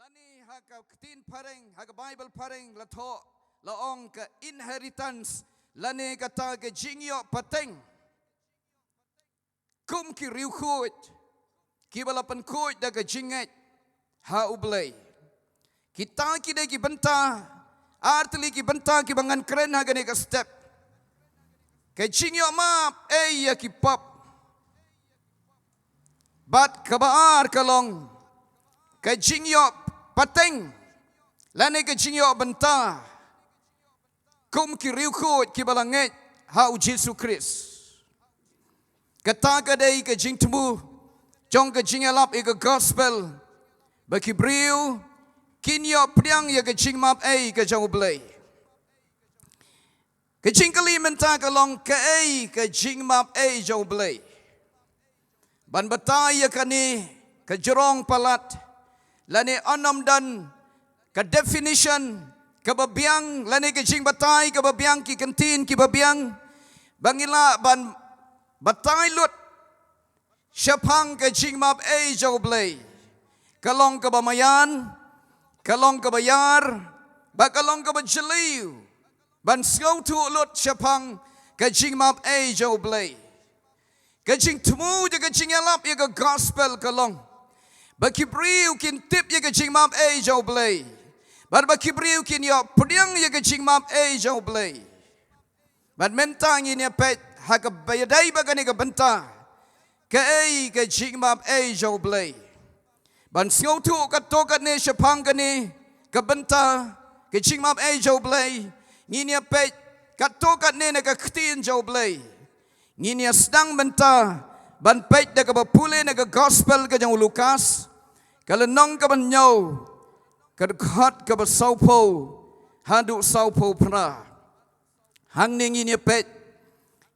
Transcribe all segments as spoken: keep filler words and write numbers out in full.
Ani ha ka ktien phareng, ha ka Bible phareng la thoh, la ong ka inheritance, lane kata ka jingïoh pateng. Kum ki riewkhuid, kiba la pynkhuid da ka jingngeit ha U Blei. Kita ki dei ki bynta, artylli ki bynta kiba ngan kren ha kane ka step. Ka jingïoh map ei ïa ki pop. Bad kaba ar ka long, ka jingïoh pateng, lane ka jingïoh bynta. Kum ki riewkhuid kiba la ngeit ha U Jisu Khrist. Kata ka dei ka jingthmu jong ka jingïalap ïa ka gospel, ba ki briew kin ïoh pdiang ïa ka jingmap ei ka jong U Blei. Ka jingkylli mynta ka long, kaei ka jingmap ei jong U Blei? Ban batai ïa kane ka jrong palat, lane ynnym don ka definition kaba biang, lane ka jingbatai kaba biang, ki kyntien kiba biang, ba ngi lah ban batai lut shaphang ka jingmap ei jong U Blei. Ka long kaba maïan, ka long kaba ïar, bad ka long kaba jylliew ban sngewthuh lut shaphang ka jingmap ei jong U Blei. Ka jingthmu jong ka jingïalap ïa ka gospel ka long ba ki briew kin tip ïa ka jingmap ei jong U Blei, bad ba ki briew kin ïoh pdiang ïa ka jingmap ei jong U Blei. Bad mynta ngin ïa peit ha kaba ïadei bad kane ka bynta, kaei ka jingmap ei jong U Blei. Ban sngewthuh katto katne shaphang kane ka bynta, ka jingmap ei jong U Blei, ngin ïa peit katto katne na ka ktien jong U Blei. Ngin ïa sdang mynta ban peit da kaba pule na ka gospel ka jong u Lukas, ka lynnong kaba hynñiew, ka dkhot kaba sawphew haduh sawphew phra. Hangne ngin ïa peit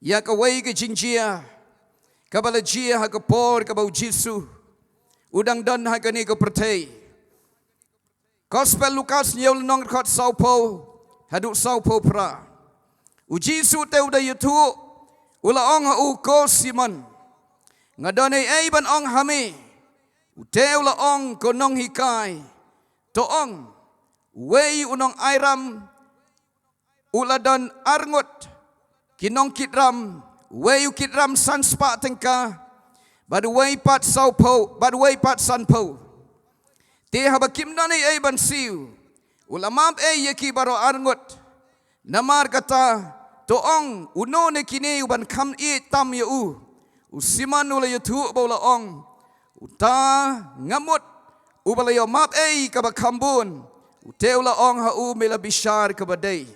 ïa kawei ka jingjia kaba la jia ha ka por kaba U Jisu u dang don ha kane ka pyrthei. Gospel Lukas hynñiew lynnong, dkhot sawphew haduh sawphew phra. U Jisu te u da ïathuh, u la ong ha u, ko Simon, nga don ei ei ban ong ha me. U te u la ong, ko nonghikai, to ong. Uwei u nongai ram u la don arngut ki nongkit ram, uwei u kit ram san spah tyngka, bad uwei pat sawphew, bad uwei pat sanphew. Te haba kim don ei ei ban siew, u la map ei ïa ki baroh arngut. Namar kata, to ong, uno na kine u ban kham ïeit tam ïa u? U Simon u la ïathuh bad u la ong, uta nga mut uba la ïoh map ei kaba kham bun. U te u la ong ha u, me la bishar kaba dei.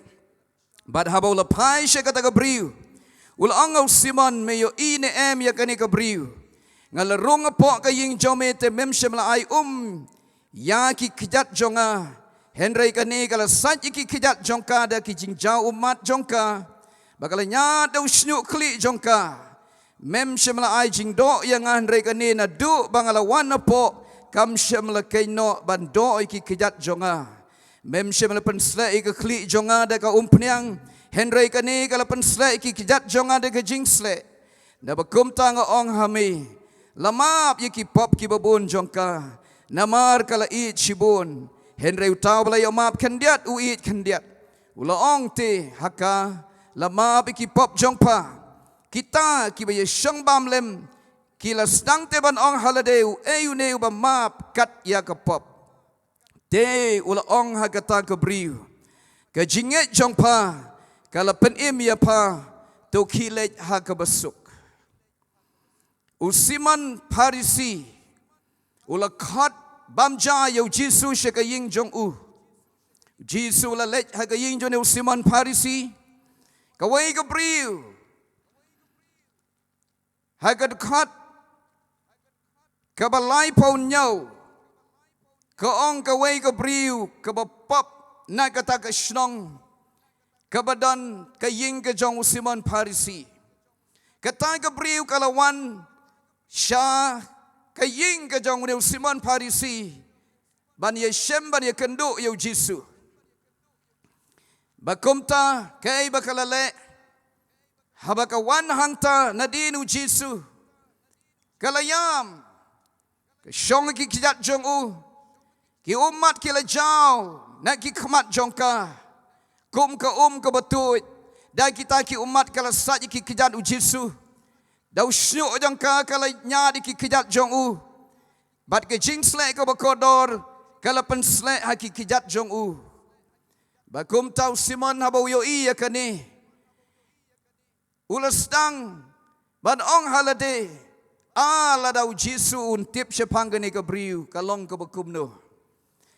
Bad haba u la phai sha kata ka briew, u la ong ha u Simon, me ïohi ne em ïa kane ka briew? Nga la rung hapoh ka ïing jong me te mem shym la ai um ïa ki kjat jong nga. Hynrei kane ka la sait ïa ki kjat jong ka da ki jingjaw ummat jong ka, bad ka la ñiad da u shñiuh khlieh jong ka. Mem shym la ai jingdoh ïa nga, hynrei kane naduh ba nga la wan hapoh, kam shym la kynnoh ban doh ïa ki kjat jong nga. Mem shym la pynsleh ïa ka khlieh jong nga da ka umphniang, hynrei kane ka la pynsleh ïa ki kjat jong nga da ka jingsleh. Naba kumta nga ong ha me, la map ïa ki pop kiba bun jong ka, namar ka la ïeit shibun. Hynrei uta uba la ïoh map khyndiat u ïeit khyndiat. U la ong te ha ka, la map ïa ki pop jong pha. Kita kiba ïashong bam lem ki la sdang te ban ong ha lade, uei une uba map kat ïa ka pop? Te u la ong ha kata ka briew, ka jingngeit jong pha ka la pynim ïa pha, to khie leit ha kaba suk. U Simon Pharisi u la khot bam ja ïa u Jisu sha ka ïing jong u. U Jisu u la leit ha ka ïing jong u Simon Pharisi. Kawei ka briew, ha ka dkhot kaba laiphew hynñiew, ka ong, kawei ka briew kaba pop na kata ka shnong kaba don ka ïing ka jong u Simon Pharisi. Kata ka briew ka la wan sha ka ïing ka jong une u Simon Pharisi ban ïashem, ban ïakynduh ïa u Jisu. Bad kumta kaei ba ka la leh? Haba ka wan hangta nadien u Jisu, ka la ïam, ka shong ha ki kjat jong u, Ki ummat ki la jaw na ki khmat jong ka, kum ka um kaba tuid. Da kita ki ummat ka la sait ïa ki kjat u Jisu. Da u shñiuh jong ka ka la ñiad ïa ki kjat jong u. Bad ka jingsleh kaba kordor ka la pynsleh ha ki kjat jong u. Ba kumta u Simon haba u ïohi ïa kane, u la sdang ban ong ha lade, a, lada u Jisu un tip shaphang kane ka briew, ka long kaba kumno.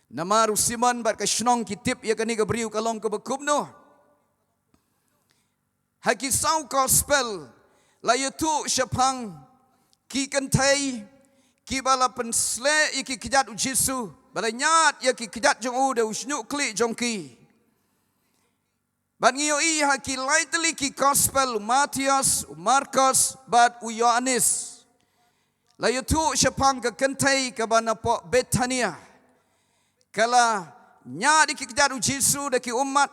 Namar u Simon bad ka shnong ki tip ïa kane ka briew ka long kaba kumno. Ha ki saw gospel la ïathuh shaphang ki kynthei kiba la pynsleh ïa ki kjat u Jisu, ba la ñiad ïa ki kjat jong u da u shñiuh khlieh jong ki. Bad ngi ïohi ha ki lai tylli ki gospel, u Mathaios, u Markos bad u Ïoannis, la ïathuh shaphang ka kynthei kaba napoh Bethania, ka la ñiad ïa ki kjat u Jisu da ki ummat,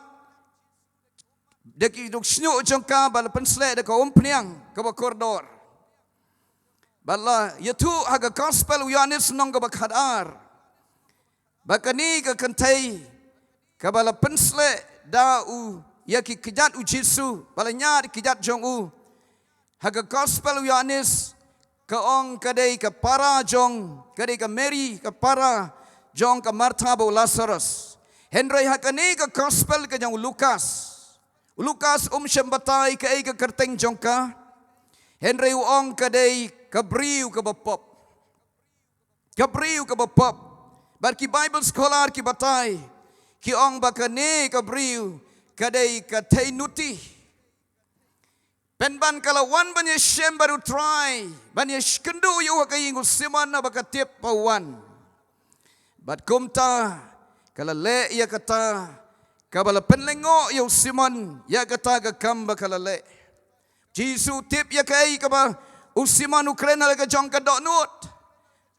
da ki, da u shñiuh jong ka, ba la pynsleh da ka umphniang kaba kordor. Bad la ïathuh ha ka gospel u Ïoannis lynnong kaba khatar, ba kane ka kynthei kaba la pynsleh da u ïa ki kjat u Jisu, ba la ñiad ki kjat jong u, ha ka gospel u Ïoannis ka ong ka dei ka para jong, ka dei ka Mary, ka para jong ka Martha bad u Lasaros. Hynrei ha kane ka gospel ka jong u Lukas, u Lukas um shym batai kaei ka kyrteng jong ka, hynrei u ong ka dei ka briew kaba pop. Ka briew kaba pop. Bad ki Bible scholar ki batai, ki ong ba kane ka briew ka dei ka theinuti. Pynban ka la wan ban ïashem bad u Trai, ban ïakynduh ïa u ha ka ïing u Simon, haba ka tip ba u wan. Bad kumta ka la leh ïa kata kaba la pynlyngngoh ïa u Simon, ïa kata ka kam ba ka la leh. Jisu tip ïa kaei kaba u Simon u kren ha la ka jong ka dohnud.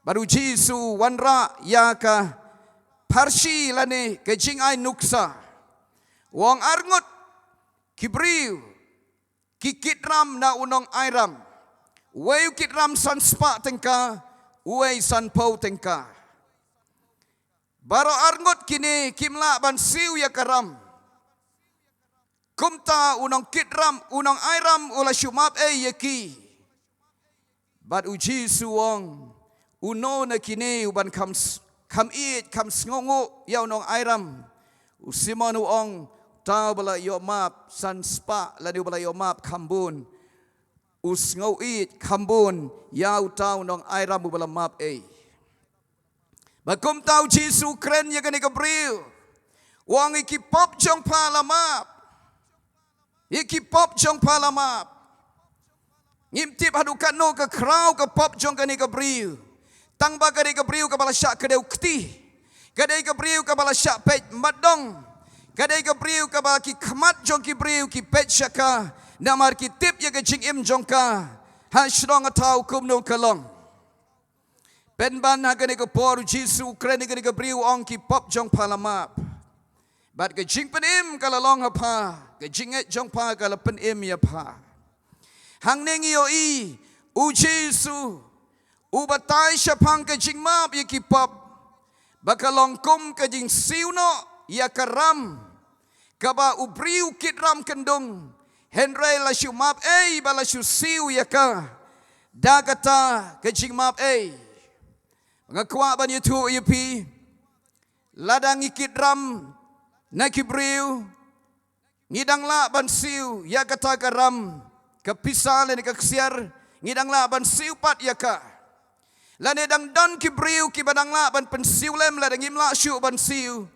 Bad u Jisu wanrah ïa ka pharshi lane ka jingai nuksa. U ong arngut ki briew ki kit ram na u nongairam. Uwei u kit ram san spah tyngka, uwei san phew tyngka. Baroh arngut kine kim lah ban siew ïa ka ram. Kumta u nongkit ram, u nongairam u la shu map ei ïa ki. Bad u Jisu u ong, uno na kine u ban kham s-, kham ïeit, kham sngewnguh ïa u nongairam? U Simon u ong, uta uba la ïoh map san spah lane uba la ïoh map kham bun. U sngew ïeit kham bun ïa uta u nongairam uba la map ei. Bad kumta u Jisu u kren ïa kane ka briew, u ong, ïa ki pop jong pha la map. Ïa ki pop jong pha la map. Ngim tip haduh katno ka khraw ka pop jong kane ka briew. Tang ba ka dei ka briew kaba la shah kdew kti. Ka dei ka briew kaba la shah peit mat dong. Ka dei ka briew kaba ki khmat jong ki briew ki peit sha ka, namar ki tip ïa ka jingim jong ka ha shnong ha thaw kumno ka long. Pynban ha kane ka por u Jisu u kren ïa kane ka briew, u ong, ki pop jong pha la map. Bad ka jingpynim ka la long ha pha, ka jingngeit jong pha ka la pynim ïa pha. Hangne ngi ïohi u Jisu u batai shaphang ka jingmap ïa ki pop ba ka long kum ka jingsiew noh ïa ka ram kaba u briew u kit ram kyndung, hynrei la shu map ei bad la shu siew ïa ka da kata ka jingmap ei. Nga kwah ban ïathuh ïa phi, lada ngi kit ram na ki briew, ngi dang lah ban siew ïa kata ka ram, ka pisa lane ka ksiar, ngi dang lah ban siew pat ïa ka. Lane dang don ki briew kiba dang lah ban pynsiew lem lada ngim lah shuh ban siew.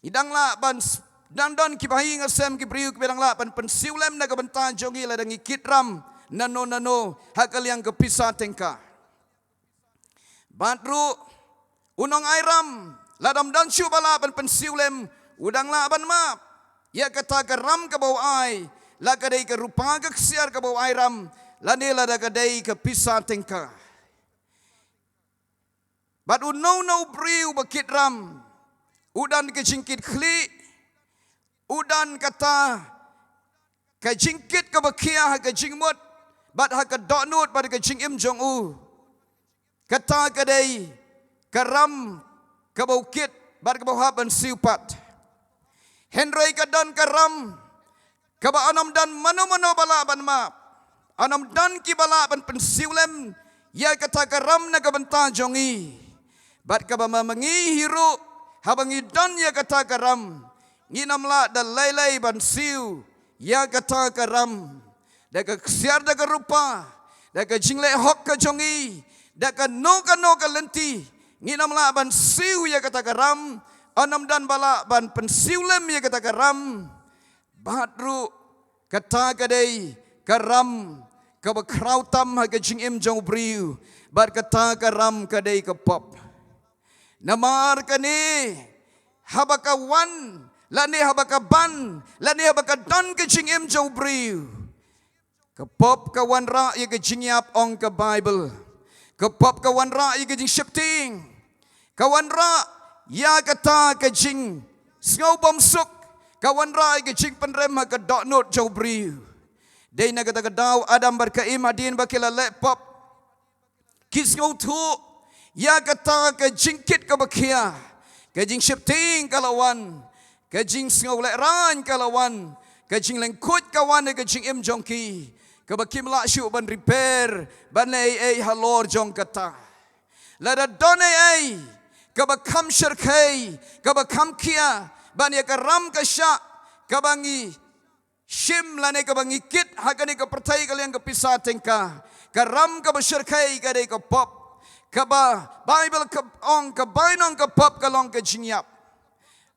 Ngi dang lah ban s-, dang don kiba ha ïing ha sem ki briew kiba dang lah ban pynsiew lem na ka bynta jong ngi lada ngi kit ram nano nano ha ka liang ka pisa tyngka. Bad ruh u nongairam, lada ym don shuh ba lah ban pynsiew lem, u dang lah ban map ïa kata ka ram kaba u ai, la ka dei ka rupa ka ksiar kaba u ai ram, lane lada ka dei ka pisa tyngka. Bad uno uno u briew uba kit ram u don ka jingkit khlieh, u don kata ka jingkit kaba khia ha ka jingmut bad ha ka dohnud bad ha ka jingim jong u. Kata ka dei ka ram kaba u kit bad kaba u hap ban siew pat. Hynrei ka don ka ram kaba yn ym don mano mano ba lah ban map. Yn ym don kiba lah ban pynsiew lem ïa kata ka ram na ka bynta jong ngi. Bad kaba ma ma ngi hi ruh, haba ngi don ïa kata ka ram, ngin ym lah da lei lei ban siew ïa kata ka ram. Da ka ksiar, da ka rupa, da ka jingleh hok ka jong ngi, da kano kano ka lynti, ngin ym lah ban siew ïa kata ka ram. Yn ym don ba lah ban pynsiew lem ïa kata ka ram. Bad ruh kata ka dei ka ram kaba khraw tam ha ka jingim jong u briew. Bad kata ka ram ka dei ka pop. Namar kane, haba ka wan, lane haba ka ban, lane haba ka don ka jingim jong u briew, ka pop ka wanrah ïa ka jingïap, ong ka Baibl. Ka pop ka wanrah ïa ka jingsheptieng. Ka wanrah ïa kata ka jingsngew bymsuk. Ka wanrah ïa ka jingpynrem ha ka dohnud jong u briew. Dei na kata ka daw Adam bad ka Im, hadien ba ki la leh pop, ki sngewthuh ïa kata ka jingkit kaba khia. Ka jingsheptieng ka la wan, ka jingsngew lehraiñ ka la wan, ka jinglyngkhuid ka wan ha ka jingim jong ki, kaba kim lah shuh ban repair, ban leh ei ei halor jong kata. Lada don ei ei kaba kham shyrkhei, kaba kham khia ban ïa ka ram ka shah kaba ngi shim lane kaba ngi kit ha kane ka pyrthei ka liang ka pisa tyngka, ka ram kaba shyrkhei ka dei ka pop. Kaba Baibl ka ong, ka bainong ka pop ka long ka jingïap.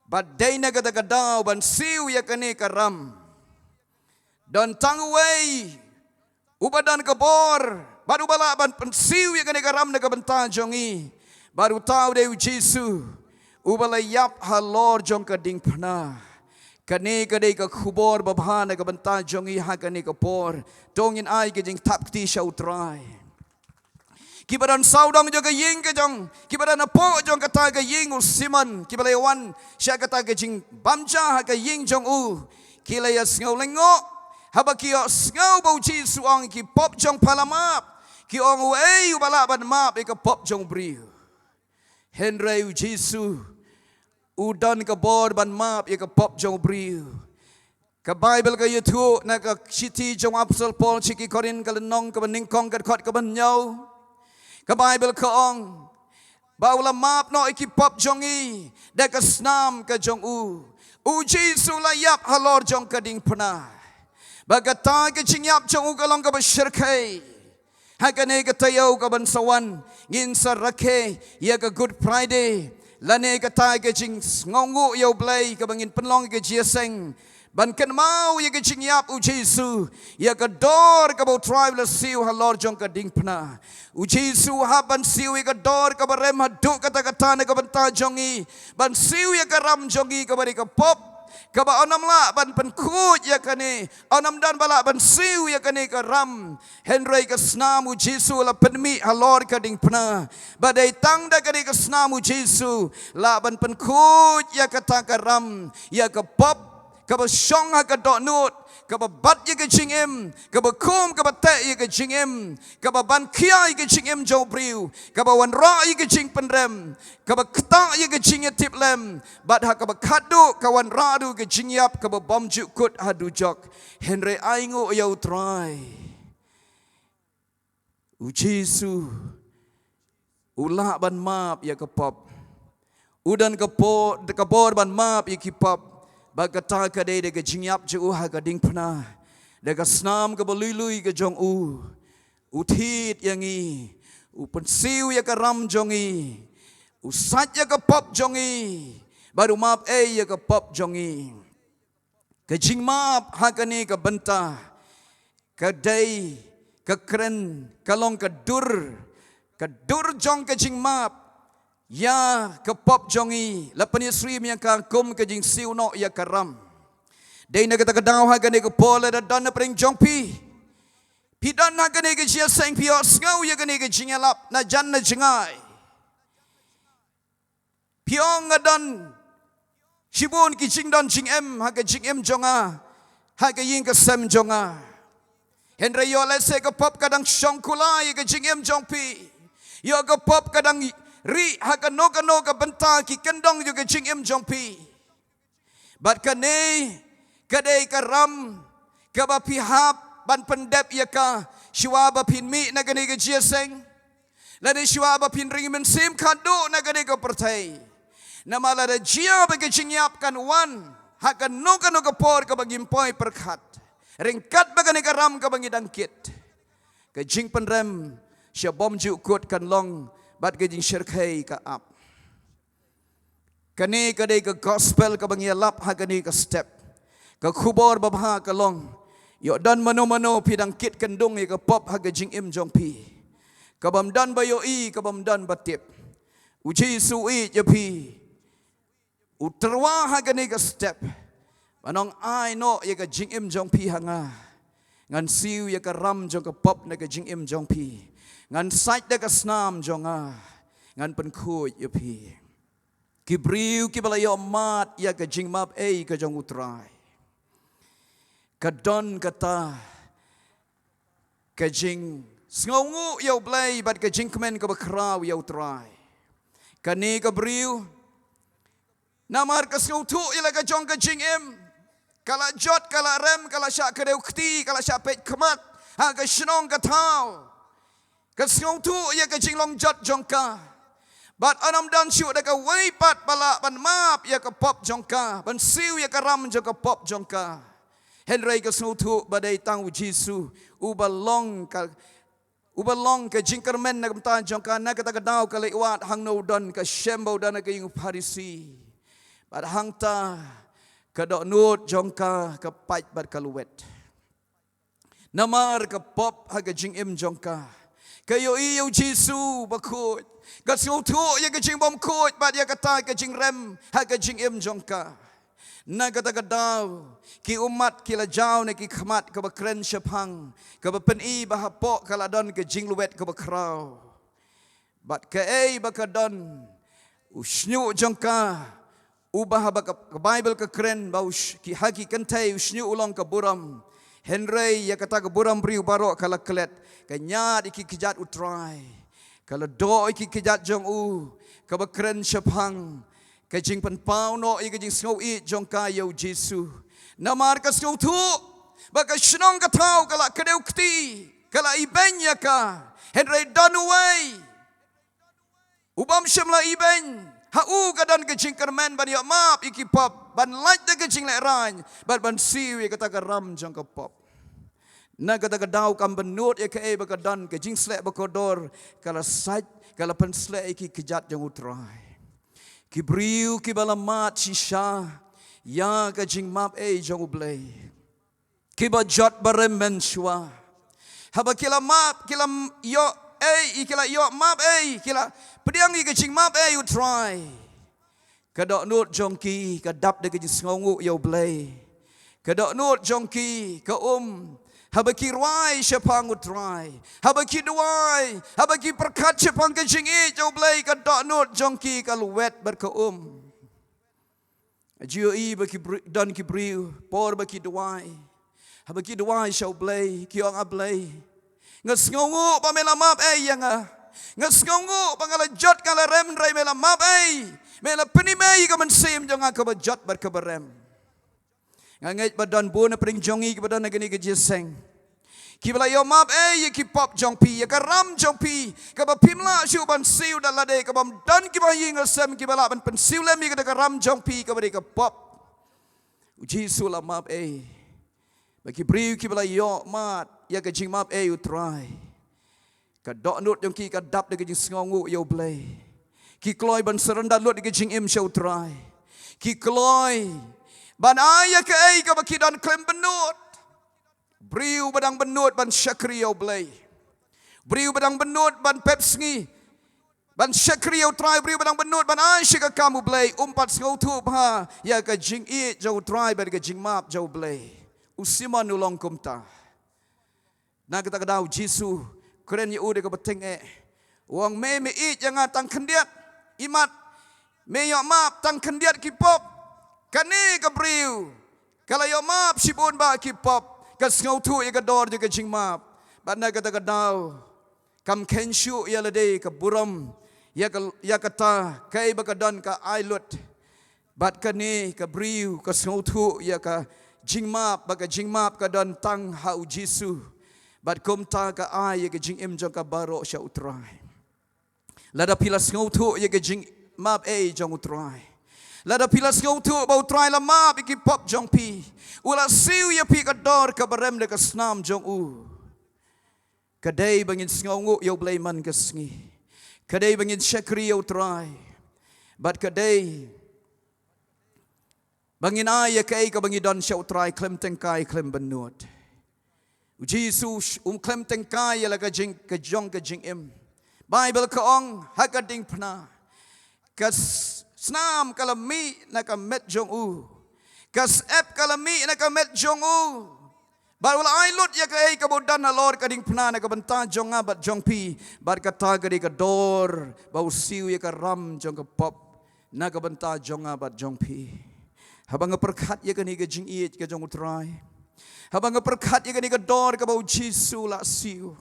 Bad dei na kata ka daw ban siew ïa kane ka ram. Don tang uwei uba don ka bor bad uba lah ban pynsiew ïa kane ka ram na ka bynta jong ngi. Bad uta u dei u Jisu, uba la ïap halor jong ka diengphna. Kane ka dei ka khubor babha na ka bynta jong ngi ha kane ka por. To ngin ai ka jingthap kti sha u Trai. Kiba don sawdong jong ka ïing ka jong, kiba don hapoh jong kata ka ïing u Simon, kiba la ïawan sha kata ka jingbymjah ha ka ïing jong u, ki la ïasngew lyngngoh haba ki ïohsngew ba u Jisu ong, ki pop jong pha la map. Ki ong, uei uba lah ban map ïa ka pop jong u briew? Hynrei u Jisu u don ka bor ban map ïa ka pop jong u briew. Ka Baibl ka ïathuh na ka shithi jong u Apostol Paul sha ki Korinth, ka lynnong kaba nyngkong, ka dkhot kaba hynñiew. Ka Baibl ka ong ba u la map noh ïa ki pop jong ngi da ka snam ka jong u. U Jisu la ïap halor jong ka diengphna. Ba kata ka jingïap jong u ka long kaba shyrkhei. Ha kane ka taïew ka ban sa wan, ngin sa rakhe ïa ka Good Friday, lane kata ka jingsngewnguh ïa u Blei kaba ngin pynlong ïa ka jingïaseng ban kynmaw ïa ka jingïap u Jisu, ïa ka dor kaba u Trai u la siew halor jong ka diengphna. U Jisu u hap ban siew ïa ka dor kaba rem haduh katta katta na ka bynta jong ngi, ban siew ïa ka ram jong ngi kaba dei ka pop, kaba yn ym lah ban pynkhuid ïa kane, yn ym don ba lah ban siew ïa kane ka ram. Hynrei ka snam u Jisu la pynmih halor ka diengphna. Ba dei tang da kane ka snam u Jisu lah ban pynkhuid ïa kata ka ram, ïa ka pop kaba shong ha ka dohnud, kaba bat ïa ka jingim, kaba khum, kaba teh ïa ka jingim, kaba ban khia ïa ka jingim jong u briew, kaba wanrah ïa ka jingpynrem, kaba ktah ïa ka jingïatiplem, bad ha kaba khatduh ka wanrah ruh ka jingïap kaba bymjukut ha dujok. Hynrei ainguh ïa u Trai. U Jisu u lah ban map ïa ka pop. U don ka po-, ka bor ban map ïa ki pop. Bad kata ka dei da ka jingïap jong u ha ka diengphna. Da ka snam kaba lui lui ka jong u. U thied ïa ngi. U pynsiew ïa ka ram jong ngi. U sait ïa ka pop jong ngi. Bad u map ei ïa ka pop jong ngi. Ka jingmap ha kane ka bynta ka dei, ka kren, ka long ka dur, ka dur jong ka jingmap ïa ka pop jong ngi. La pynïasyriem ïa ka kum ka jingsiew noh ïa ka ram. Dei na kata ka daw ha kane ka por, lada don na pdeng jong phi, phi don ha kane ka jingïaseng, phi ïohsngew ïa kane ka jingïalap na jan na jngai. Phi ong, nga don shibun ki jingdon jingem ha ka jingim jong nga, ha ka ïing ka sem jong nga. Hynrei ïoh lehse ka pop ka dang shong kular ïa ka jingim jong phi. Ïoh ka pop ka dang rieh ha kano kano ka bynta ki kyndong jong ka jingim jong phi. Bad kane ka dei ka ram kaba phi hap ban pyndep ïa ka shuwa ba phin mih na kane ka jingïaseng, lane shuwa ba phin ring mynsiem khatduh na kane ka pyrthei. Namar lada jia ba ka jingïap kan wan ha kano kano ka por kaba ngim poi pyrkhat, ryngkat bad kane ka ram kaba ngi dang kit, ka jingpynrem sha bymjukut kan long bad ka jingshyrkhei ka ap. Kane ka dei ka gospel kaba ngi ïalap ha kane ka step. Ka khubor babha ka long, ïoh don mano mano phi dang kit kyndong ïa ka pop ha ka jingim jong phi, ka bym don ba ïohi, ka bym don ba tip. U Jisu u ïeit ïa phi. U tyrwa ha kane ka step ban ong, ai noh ïa ka jingim jong phi ha nga. Ngan siew ïa ka ram jong ka pop na ka jingim jong phi. Ngan sait da ka snam jong nga. Ngan pynkhuid ïa phi. Ki briew kiba la ïoh mad ïa ka jingmap ei ka jong U Trai, ka don kata ka jingsngewnguh ïa U Blei bad ka jingkmen kaba khraw ïa U Trai. Kane ka briew, namar ka sngewthuh ïa la ka jong ka jingim, ka la jot, ka la rem, ka la shah kdew kti, ka la shah peit khmat ha ka shnong ka thaw. Ka sngewthuh ïa ka jinglong jot jong ka. Bad ym don shuh da kawei pat ba lah ban map ïa ka pop jong ka, ban siew ïa ka ram jong ka pop jong ka. Hynrei ka sngewthuh ba dei tang U Jisu uba long ka, uba long ka jingkyrmen na ka bynta jong ka. Na kata ka daw ka leit wad hangno u don, ka shem ba u don ha ka ïing u Pharisi. Bad hangta ka dohnud jong ka ka pait bad ka lwet. Namar ka pop ha ka jingim jong ka. Ka ïohi ïa U Jisu bakhuid. Ka sngewthuh ïa ka jingbymkhuid bad ïa kata ka jingrem ha ka jingim jong ka. Na kata ka daw ki ummat ki la jaw na ki khmat kaba kren shaphang, kaba pyni ba hapoh ka la don ka jinglwet kaba khraw. Bad kaei ba ka don, u shñiuh jong ka, uba haba ka, ka Baibl ka kren ba u sh-, ki, ha ki kynthei u shñiuh u long ka burom. Hynrei ïa kata ka burom briew baroh ka la klet, ka ñiad ïa ki kjat U Trai, ka la doh ïa ki kjat jong u, kaba kren shaphang ka jingpynpaw noh ïa ka jingsngew ïeit jong ka ïa U Jisu. Namar ka sngewthuh ba ka shnong ka thaw ka la kdew kti, ka la ibeiñ ïa ka. Hynrei don uwei u bym shym la ibeiñ. Ha u ka don ka jingkyrmen ban ïoh map ïa ki pop, ban lait da ka jinglehraiñ, bad ban siew ïa kata ka ram jong ka pop. Na kata ka daw kam bynnud ïa kaei ba ka don, ka jingsleh ba kordor ka la sait, ka la pynsleh ïa ki kjat jong U Trai. Ki briew kiba la mad shisha ïa ka jingmap ei jong U Blei, kiba jot ba rem mynshuwa, haba ki la map, ki la m-, ïoh ei, ki la ïoh map ei, ki la pdiang ïa ka jingmap ei U Trai, ka dohnud jong ki ka dap da ka jingsngewnguh ïa U Blei. Ka dohnud jong ki ka um haba ki rwai shaphang U Trai, haba ki duwai, haba ki pyrkhat shaphang ka jingïeit jong U Blei, ka dohnud jong ki ka lwet bad ka um. Ju ïohi ba ki bri-, don ki briew, por ba ki duwai, haba ki duwai sha U Blei, ki ong, A Blei, nga sngewnguh ba me la map ei ïa nga. Nga sngewnguh ba nga la jot, nga la rem, hynrei me la map ei. Me la pynim ei ïa ka mynsiem jong nga kaba jot bad kaba rem. Nga ngeit ba don bun na pdeng jong ngi kiba don ha kane ka jingïaseng, kiba la ïoh map ei ïa ki pop jong phi, ïa ka ram jong phi, kaba phim lah shuh ban siew da lade, kaba ym don kiba ha ïing ha sem kiba lah ban pynsiew lem ïa kata ka ram jong phi kaba dei ka pop. U Jisu la map ei. Ba ki briew kiba la ïoh mad ïa ka jingmap ei U Trai, ka dohnud jong ki ka dap da ka jingsngewnguh ïa U Blei. Ki kloi ban surrender lut ïa ka jingim sha U Trai. Ki kloi ban ai ïa kaei kaba ki don khlem bynnud. Briew ba dang bynnud ban shakri ïa U Blei, briew ba dang bynnud ban pep sngi, ban shakri ïa U Trai, briew ba dang bynnud ban ai sha ka kam U Blei, um pat sngewthuh bha ïa ka jingïeit jong U Trai bad ka jingmap jong U Blei. U Simon u long kumta. Na kata ka daw U Jisu u kren ïa u da kaba tyngeh. U ong, me, me ïeit ïa nga tang khyndiat, imat me ïoh map tang khyndiat ki pop. Kane ka briew ka la ïoh map shibun bah ki pop, ka sngewthuh ïa ka dor jong ka jingmap. Bad na kata ka daw kam kheiñ shuh ïa lade, ka burom ïa ka, ïa kata, kaei ba ka don ka ai lut. Bad kane ka briew ka sngewthuh ïa ka jingmap, ba ka jingmap ka don tang ha u Jisu. Bad kumta ka ai ïa ka jingim jong ka baroh sha u Trai. Lada phi la sngewthuh ïa ka jingmap ei jong u Trai. Lada phi la sngewthuh ba u Trai la map ïa ki pop jong phi. U la siew ïa phi ka dor kaba rem da ka snam jong u. Ka dei ba ngin sngewnguh ïa u Blei man ka sngi. Ka dei ba ngin shakri ïa u Trai. Bad ka dei ba ngin ai ïa kaei kaba ngi don sha u Trai khlem tyngkai khlem bynnud. U Jisu sh-, um khlem tyngkai ïa la ka jing, ka jong ka jingim. Baibl ka ong ha ka diengphna. Ka s-, snam ka la mih na ka met jong u. Ka syep ka la mih na ka met jong u. Bad u la ai lut ïa kaei kaba u don halor ka diengphna na ka bynta jong nga bad jong phi. Bad kata ka dei ka dor ba u siew ïa ka ram jong ka pop na ka bynta jong nga bad jong phi. Haba nga pyrkhat ïa kane ka jingïeit ka jong u Trai. Haba nga pyrkhat ïa kane ka dor kaba u Jisu la siew.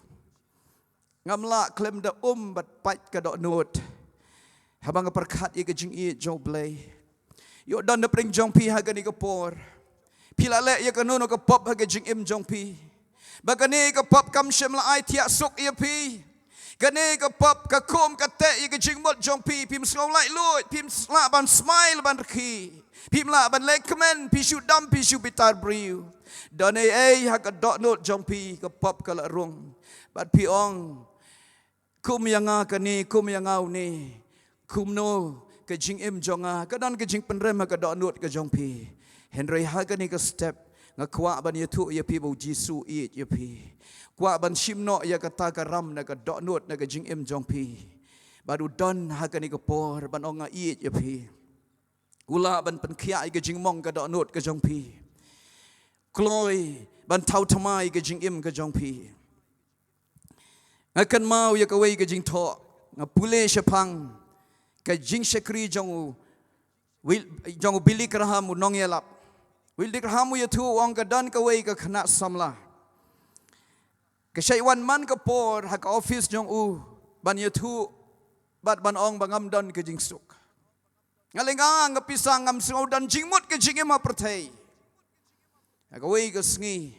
Ngam lah khlem da um bad pait ka dohnud. Haba nga pyrkhat ïa ka jingïeit jong u Blei. Ïoh don na pdeng jong phi ha kane ka por. Phi la leh ïa kano kano ka pop ha ka jingim jong phi. Ba kane ka pop kam shym la ai thiah suk ïa phi. Kane ka pop ka khum ka teh ïa ka jingmut jong phi. Phim sngew laitluid, phim lah ban smile ban rkhie. Phim lah ban leh kmen, phi shu dam, phi shu bitar briew. Don ei ei ha ka dohnud jong phi ka pop ka la rung. Bad phi ong, kum ïa nga kane, kum ïa nga une. Kumno ka jingim jong nga, ka don ka jingpynrem ha ka dohnud ka jong phi. Hynrei ha kane ka step, nga kwah ban ïathuh ïa phi ba u Jisu u ïeit ïa phi. Kwah ban shim noh ïa kata ka ram na ka dohnud na ka jingim jong phi. Bad u don ha kane ka por, ban ong nga ïeit ïa phi. U lah ban pynkhiah ïa ka jingmong ka dohnud ka jong phi. Kloi ban thaw thymmai ïa ka jingim ka jong phi. Nga kynmaw ïa kawei ka jingthoh, nga pule shaphang ka jingshakri jong u, Wil-, jong u Billy Graham u nongïalap. Billy Graham u ïathuh u ong ka don kawei ka khynnah samla. Ka shait wan man ka por ha ka office jong u ban ïathuh bad ban ong ba ngam don ka jingsuk. Nga lynga nga pisa ngam sngew don jingmut ka jingim ha pyrthei. Ha kawei ka sngi,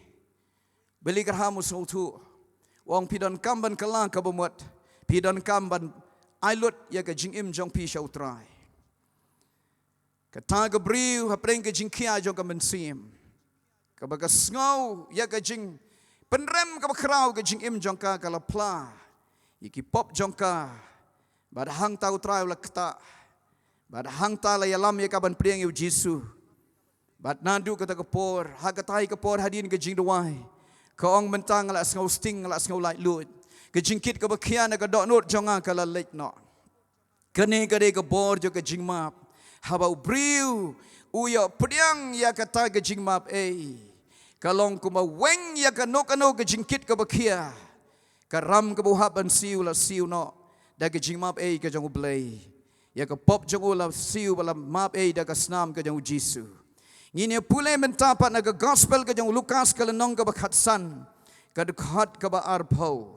Billy Graham u sngewthuh. U ong phi donkam ban kylla kaba mut. Phi donkam ban ai lut ïa ka jingim jong phi sha u Trai. Kata ka briew hapdeng ka jingkhia jong ka mynsiem. Kaba ka sngew ïa ka jingpynrem kaba khraw ka jingim jong ka ka la phla ïa ki pop jong ka. Bad hangta u Trai u la ktah. Bad hangta la ïalam ïa ka ban pdiang ïa u Jisu. Bad naduh kata ka por, ha kata ka por hadien ka jingduwai. Ka ong mynta nga la sngew sting, nga la sngew laitluid. Ka jingkit kaba khia na ka dohnud jong nga ka la leit noh. Kane ka dei ka bor jong ka jingmap. Haba u briew u ïoh pdiang ïa kata ka jingmap ei. Ka long kumba weng ïa kano kano ka jingkit kaba khia. Ka ram kaba u hap ban siew la siew noh. Da ka jingmap ei ka jong u Blei. Ïa ka pop jong u la siew ba la map ei da ka snam ka jong u Jisu. Ngin ïa pule mynta pat na ka gospel ka jong u Lukas ka lynnong kaba khatsan. Ka dkhot kaba arphew.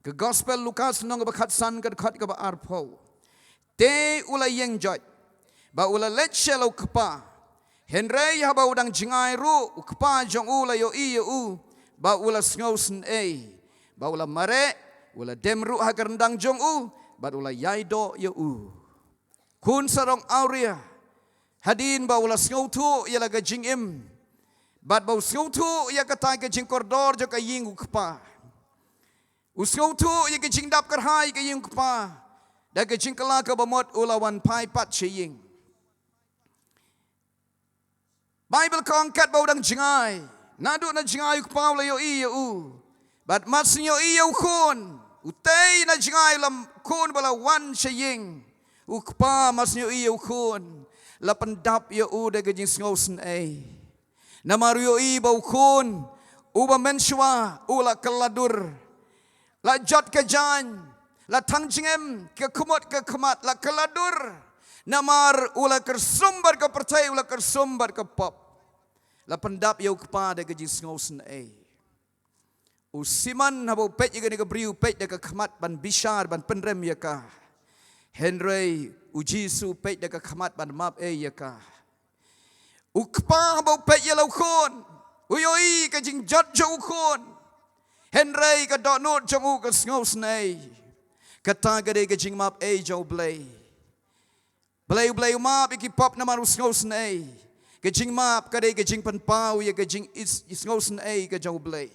Ka gospel Lukas lynnong kaba khatsan ka dkhot kaba arphew. Te u la ïeng joit. Ba u la leit sha la u kpa. Hynrei haba u dang jngai ruh, u kpa jong u la ïohi ïa u. Ba u la sngew sngewsynei. Ba u la mareh, u la dem ruh ha ka ryndang jong u. Bad u la ïai doh ïa u. Khun sarong awria. Hadien ba u la sngewthuh ïa la ka jingim. Bad ba u sngewthuh ïa kata ka jingkordor jong ka ïing u kpa. U sngewthuh ïa ka jingdap kyrhai ka ïing u kpa. Da ka jingkylla kaba mut u la wan phai pat sha ïing. Baibl ka ong katba u dang jngai. Naduh na jngai u kpa u la ïohi ïa u. Bad mar syn ïohi ïa u khun. U tei na jngai u la khun ba la wan sha ïing. U kpa mar syn ïohi ïa u khun. La pyndap ïa u da ka jingsngewsynei. Namar u ïohi ba u khun. Uba mynshuwa u la kylla dur. La jot ka jaiñ, la thang jingim, ka khmut ka khmat, la kylla dur. Namar u la kyrsum bad ka pyrthei, u la kyrsum bad ka pop. La pyndap ïa u kpa da ka jingsngewsynei. U Simon haba u peit ïa kane ka briew u peit da ka khmat ban bishar, ban pynrem ïa ka. Hynrei u Jisu u peit da ka khmat ban map ei ïa ka. U kpa haba u peit ïa la u khun, u ïohi ka jingjot jong u khun. Hynrei ka dohnud jong u ka sngewsynei. Kata ka dei ka jingmap ei jong U Blei. Blei, U Blei u map ïa ki pop namar u sngewsynei. Ka jingmap ka dei ka jingpynpaw ïa ka jing is, sngewsynei ka jong U Blei.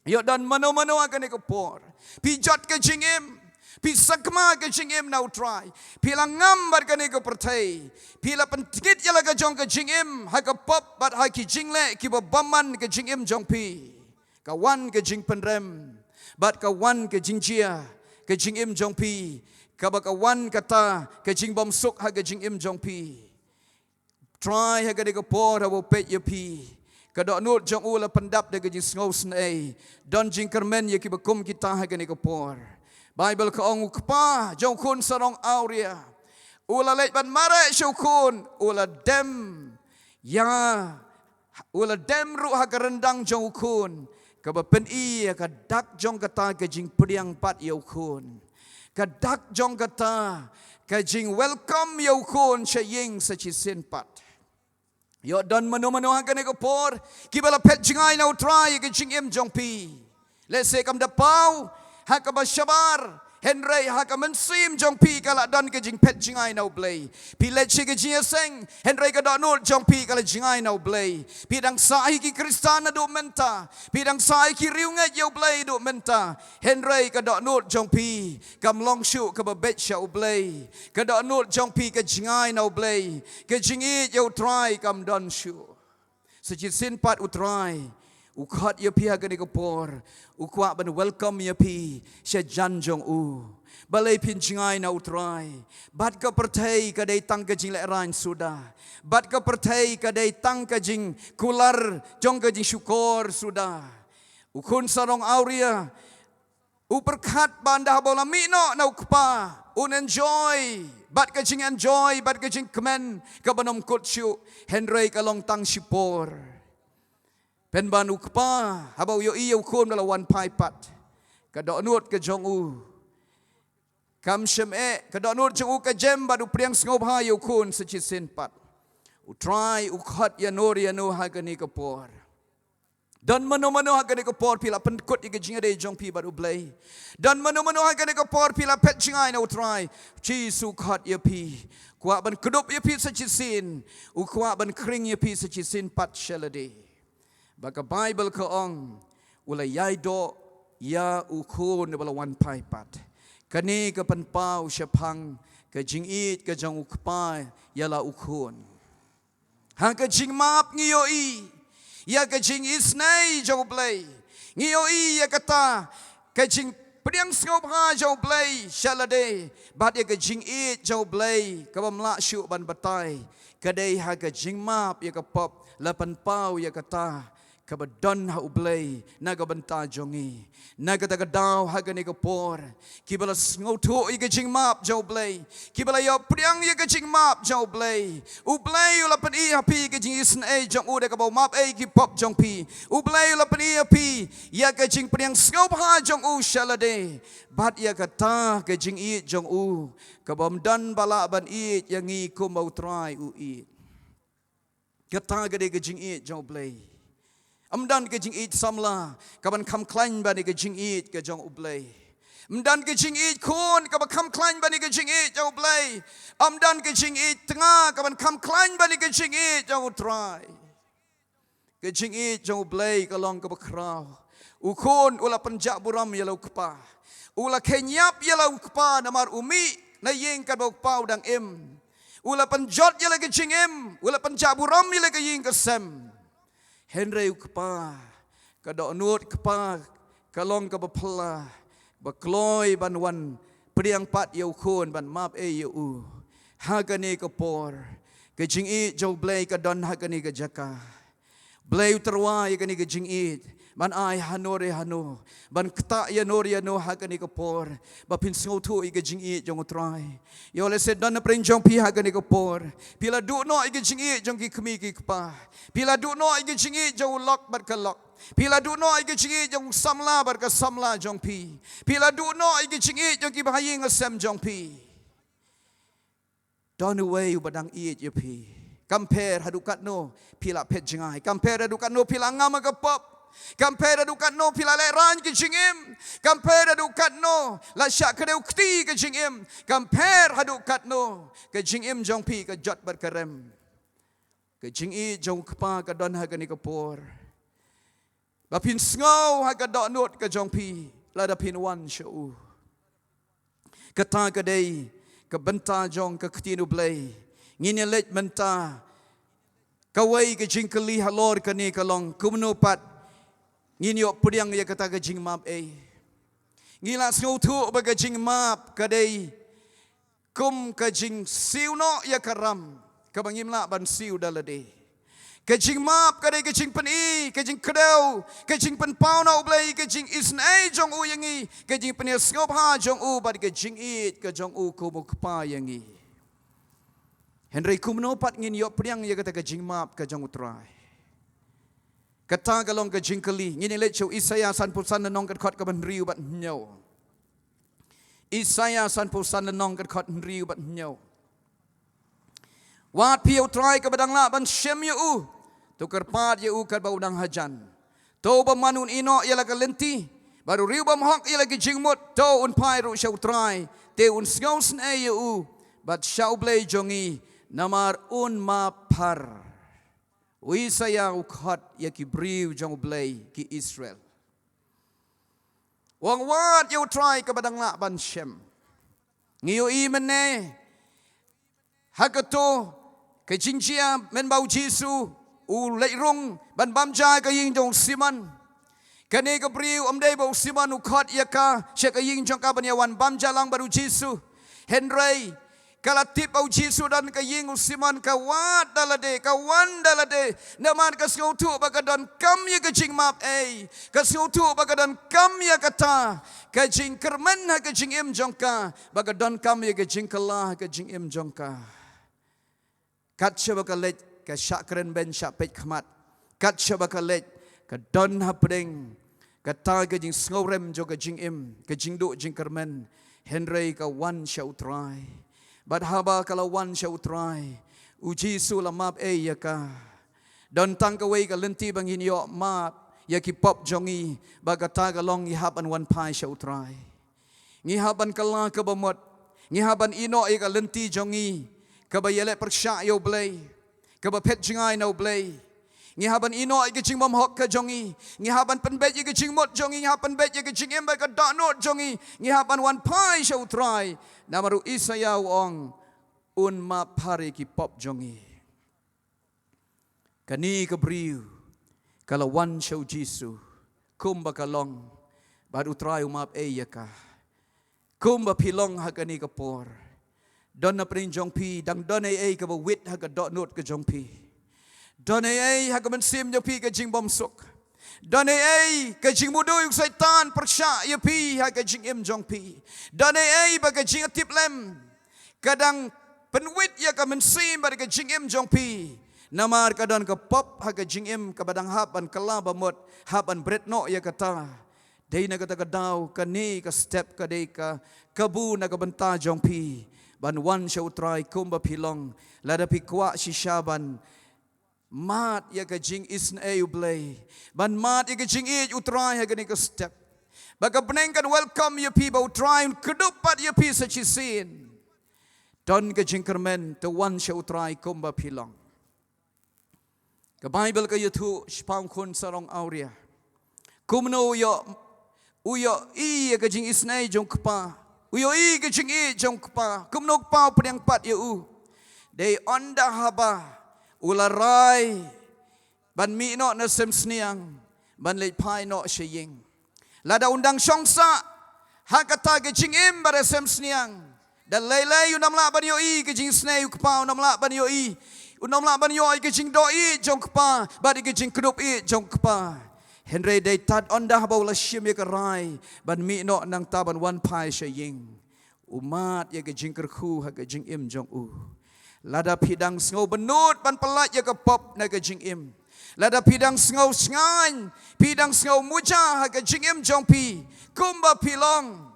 Ïoh don mano mano ha kane ka por, phi jot ka jingim, phi sakma ka jingim na U Trai, phi la ngam bad kane ka pyrthei, phi la pyntngit ïa la ka jong ka jingim ha ka pop bad ha ki jingleh kiba bymman ka jingim jong phi. Ka wan ka jingpynrem bad ka wan ka jingjia ka jingim jong phi, kaba ka wan kata ka jingbymsuk ha ka jingim jong phi. Trai ha kane ka por haba u peit ïa phi, ka dohnud jong u la pyndap da ka jingsngewsynei. Don jingkyrmen ïa kiba kum kita ha kane ka por. Baibl ka ong u kpa jong u khun sarong awria u la leit ban mareh sha u khun, u la dem ïa, u la dem ruh ha ka ryndang jong u khun, kaba pyni ïa ka dak jong kata ka jingpdiang pat ïa u khun, ka dak jong kata ka jing welcome ïa u khun sha ïing sa shisien pat. Ïoh don mano mano ha kane ka por kiba la phet jngai na U Trai ïa ka jingim jong phi. Lehse kam da paw ha kaba shabar, hynrei ha ka mynsiem jong phi ka la don ka jingphet jngai na U Blei. Phi leit sha ka jingïaseng, hynrei ka dohnud jong phi ka la jngai na U Blei. Phi dang sah hi ki Khristan naduh mynta, phi dang sah hi ki riewngeit ïa U Blei naduh mynta, hynrei ka dohnud jong phi kam long shuh kaba beit sha U Blei. Ka dohnud jong phi ka jngai na U Blei, ka jingïeit ïa U Trai kam don shuh. Sa shisien pat U Trai u khot ïa phi ha kane ka por, u kwah ban welcome ïa phi sha jan jong u. Balei phin jngai na U Trai? Bad ka pyrthei ka dei tang ka jinglehrain suda, bad ka pyrthei ka dei tang ka jingkular jong ka jingshukor suda. U khun sarong awria u pyrkhat ba ynda haba u la mih noh na u kpa, un enjoy bad ka jingenjoy bad ka jingkmen kaba nym kut shuh, hynrei ka long tang shipor. Pynban u kpa haba u ïohi ïa u khun ba la wan phai pat, ka dohnud ka jong u kam shym eh, ka dohnud jong u ka jem bad u pdiang sngewbha ïa u khun sa shisien pat. U Trai u khot ïano ïano ha kane ka por. Don mano mano ha kane ka por phi la pynkut ïa ka jingïadei jong phi bad U Blei. Don mano mano ha kane ka por phi la phet jngai na U Trai. Jisu u khot ïa phi, kwah ban kdup ïa phi sa shisien, u kwah ban khring ïa phi sa shisien pat sha lade. Ba ka Baibl ka ong u la ïai doh ïa u khun ba la wan phai pat. Kane ka pynpaw shaphang ka jingïeit ka jong u kpa ïa la u khun. Ha ka jingmap ngi ïohi ïa ka jingisynei jong U Blei. Ngi ïohi ïa kata ka jingpdiang sngewbha jong U Blei sha lade, bad ïa ka jingïeit jong U Blei kaba ym lah shuh ban batai ka dei ha ka jingmap ïa ka pop. La pynpaw ïa kata kaba don ha U Blei na ka bynta jong ngi. Na kata ka daw ha kane ka por, kiba la sngewthuh ïa ka jingmap jong U Blei, kiba la ïoh pdiang ïa ka jingmap jong U Blei, U Blei u la pyni ha phi ka jingisynei jong u da kaba u map ei ki pop jong phi. U Blei u la pyni ha phi ïa ka jingpdiang sngewbha jong u sha lade, bad ïa kata ka jingïeit jong u kaba ym don ba lah ban ïeit ïa ngi kumba U Trai u ïeit. Kata ka dei ka jingïeit jong U Blei. Ym don ka jingïeit samla kaban kham khlaiñ ban ïa ka jingïeit ka jong U Blei. Ym don ka jingïeit khun kaba kham khlaiñ ban ïa ka jingïeit jong U Blei. Ym don ka jingïeit tnga kaban kham khlaiñ ban ïa ka jingïeit jong U Trai. Ka jingïeit jong U Blei ka long kaba khraw. U khun u la pynjah burom ïa la u kpa. U la kheiñ ïap ïa la u kpa namar u mih na ïing katba u kpa u dang im. U la pynjot ïa la ka jingim, u la pynjah burom ïa la ka ïing ka sem. Hynrei u kpa, ka dohnud kpa ka long kaba phylla, ba kloi ban wan pdiang pat ïa u khun, ban map ei ïa u. Ha kane ka por, ka jingïeit jong U Blei ka don ha kane ka jaka. Blei u tyrwa ïa kane ka jingïeit ban ai hano re hano, ban ktah ïano re ïano ha kane ka por, ba phin sngewthuh ïa ka jingïeit jong U Trai. Ïoh lehse don na pdeng jong phi ha kane ka por, phi la duh noh ïa ka jingïeit jong ki kmie ki kpa. Phi la duh noh ïa ka jingïeit jong u lok bad ka lok. Phi la duh noh ïa ka jingïeit jong u samla bad ka samla jong phi. Phi la duh noh ïa ka jingïeit jong ki bahaïing hasem jong phi. Don uwei uba dang ïeit ïa phi. Kam pher haduh katno phi la phet jngai. Kam pher haduh katno phi la ngam ha ka pop. Kam pher haduh katno phi la lehraiñ ka jingim. Kam pher haduh katno la shah kdew kti ka jingim. Kam pher haduh katno ka jingim jong phi ka jot bad ka rem. Ka jingïeit jong u Kpa ka don ha kane ka por. Ba phin sngew ha ka dohnud ka jong phi lada phin wan sha u. Kata ka dei ka bynta jong ka ktien U Blei. Ngin ïa leit mynta, kawei ka jingkylli halor kane ka long, kumno pat ngin ïoh pdiang ïa kata ka jingmap ei. Ngi la sngewthuh ba ka jingmap ka dei kum ka jingsiew noh ïa ka ram kaba ngim lah ban siew da lade. Ka jingmap ka dei ka jingpyni, ka jingkdew, ka jingpynpaw na U Blei, ka jingisynei jong u ïa ngi, ka jingpynïasngewbha jong u bad ka jingïeit ka jong u kum u Kpa ïa ngi. Hynrei kumno pat ngin ïoh pdiang ïa kata ka jingmap ka jong U Trai? Kata ka long ka jingkylli. Ngin ïa leit sha u Isaïah sanphew san lynnong, ka dkhot kaba hynriew bad hynñiew. Isaïah sanphew san lynnong, ka dkhot hynriew bad hynñiew. Wad phi ïa U Trai kaba dang lah ban shem ïa u. To kyrpad ïa u katba u dang hajan. To ba man un ïehnoh ïa la ka lynti bad u riew bymhok ïa la ki jingmut, to un phai ruh sha U Trai, te un sngewsynei ïa u bad sha U Blei jong ngi, namar un map phar. U Isaïah u khot ïa ki briew jong U Blei, ki Israel. U ong wad ïa U Trai kaba dang lah ban shem. Ngi ïohi mynne ha kato ka jingjia mynba U Jisu u leit rung ban bam ja ka ïing jong u Simon. Kane ka briew ym dei ba u Simon u khot ïa ka sha ka ïing jong ka ban ïa wan bam ja lang bad U Jisu. Hynrei ka la tip ba U Jisu don ka ïing u Simon, ka wad da lade, ka wan da lade. Namar ka sngewthuh ba ka donkam ïa ka jingmap ei. Ka sngewthuh ba ka donkam ïa kata ka jingkyrmen ha ka jingim jong ka, ba ka donkam ïa ka jingkylla ha ka jingim jong ka. Kat shaba ka leit ka shah kren beiñ shah peit khmat. Kat shaba ka leit ka don hapdeng kata ka jingsngewrem jong ka jingim, ka jingduh jingkyrmen. Hynrei ka wan sha U Trai. Bad haba ka la wan sha U Trai, U Jisu la map ei ïa ka. Don tang kawei ka lynti ba ngin ïoh map ïa ki pop jong ngi, ba kata ka long ngi hap ban wan phai sha U Trai. Ngi hap ban kylla kaba mut. Ngi hap ban ïehnoh ïa ka lynti jong ngi kaba ïaleh pyrshah ïa U Blei, kaba phet jngai na U Blei. Ngi hap ban ïehnoh ïa ka jingbymhok ka jong ngi. Ngi hap ban pynbeit ïa ka jingmut jong ngi. Ngi hap pynbeit ïa ka jingim bad ka dohnud jong ngi. Ngi hap ban wan phai sha U Trai. Namar u Isaïah u ong un map phar ïa ki pop jong ngi. Kane ka briew ka la wan sha U Jisu kumba ka long, bad U Trai u map ei ïa ka. Kumba phi long ha kane ka por, don na pdeng jong phi dang don ei ei kaba wit ha ka dohnud ka jong phi. Don ei ei ha ka mynsiem jong phi ka jingbymsuk. Don ei ei ka jingmudui u Soitan pyrshah ïa phi ha ka jingim jong phi. Don ei ei ba ka jingtiplem ka dang pynwit ïa ka mynsiem bad ka jingim jong phi. Namar ka don ka pop ha ka jingim kaba dang hap ban kylla ba mut, hap ban bret noh ïa kata. Dei na kata ka daw kane ka step ka dei ka kabu na ka bynta jong phi ban wan sha U Trai kumba phi long. Lada phi kwah shisha ban mad ïa ka jingisynei U Blei, ban mad ïa ka jingïeit U Trai ha kane ka step, ba ka bneng kan welcome ïa phi, ba U Trai un kdup pat ïa phi sa shisien. Don ka jingkyrmen, to wan sha U Trai kumba phi long. Ka Baibl ka ïathuh shaphang khun sarong awria. Kumno u ïoh, u ïohi ïa ka jingisynei jong u kpa. U ïohi ka jingïeit jong u kpa. Kumno u kpa u pdiang pat ïa u. Dei ynda haba u la rai ban mih noh na sem sniang, ban leit phai noh sha ïing. Lada un dang shong sah ha kata ka jingim ba da sem sniang, da lei lei un ym lah ban ïohi ka jingisynei u kpa, un ym lah ban ïohi, un ym lah ban ïohi ka jingdoh ïeit jong u kpa bad ka jingkdup ïeit jong u kpa. Hynrei dei tad ynda haba u la shim ïa ka rai ban mih noh nangta ban wan phai sha ïing, u mad ïa ka jingkyrkhu ha ka jingim jong u. Lada phi dang sngew bynnud ban pyllait ïa ka pop na ka jingim, lada phi dang sngew shngaiñ, phi dang sngew muja ha ka jingim jong phi, kumba phi long,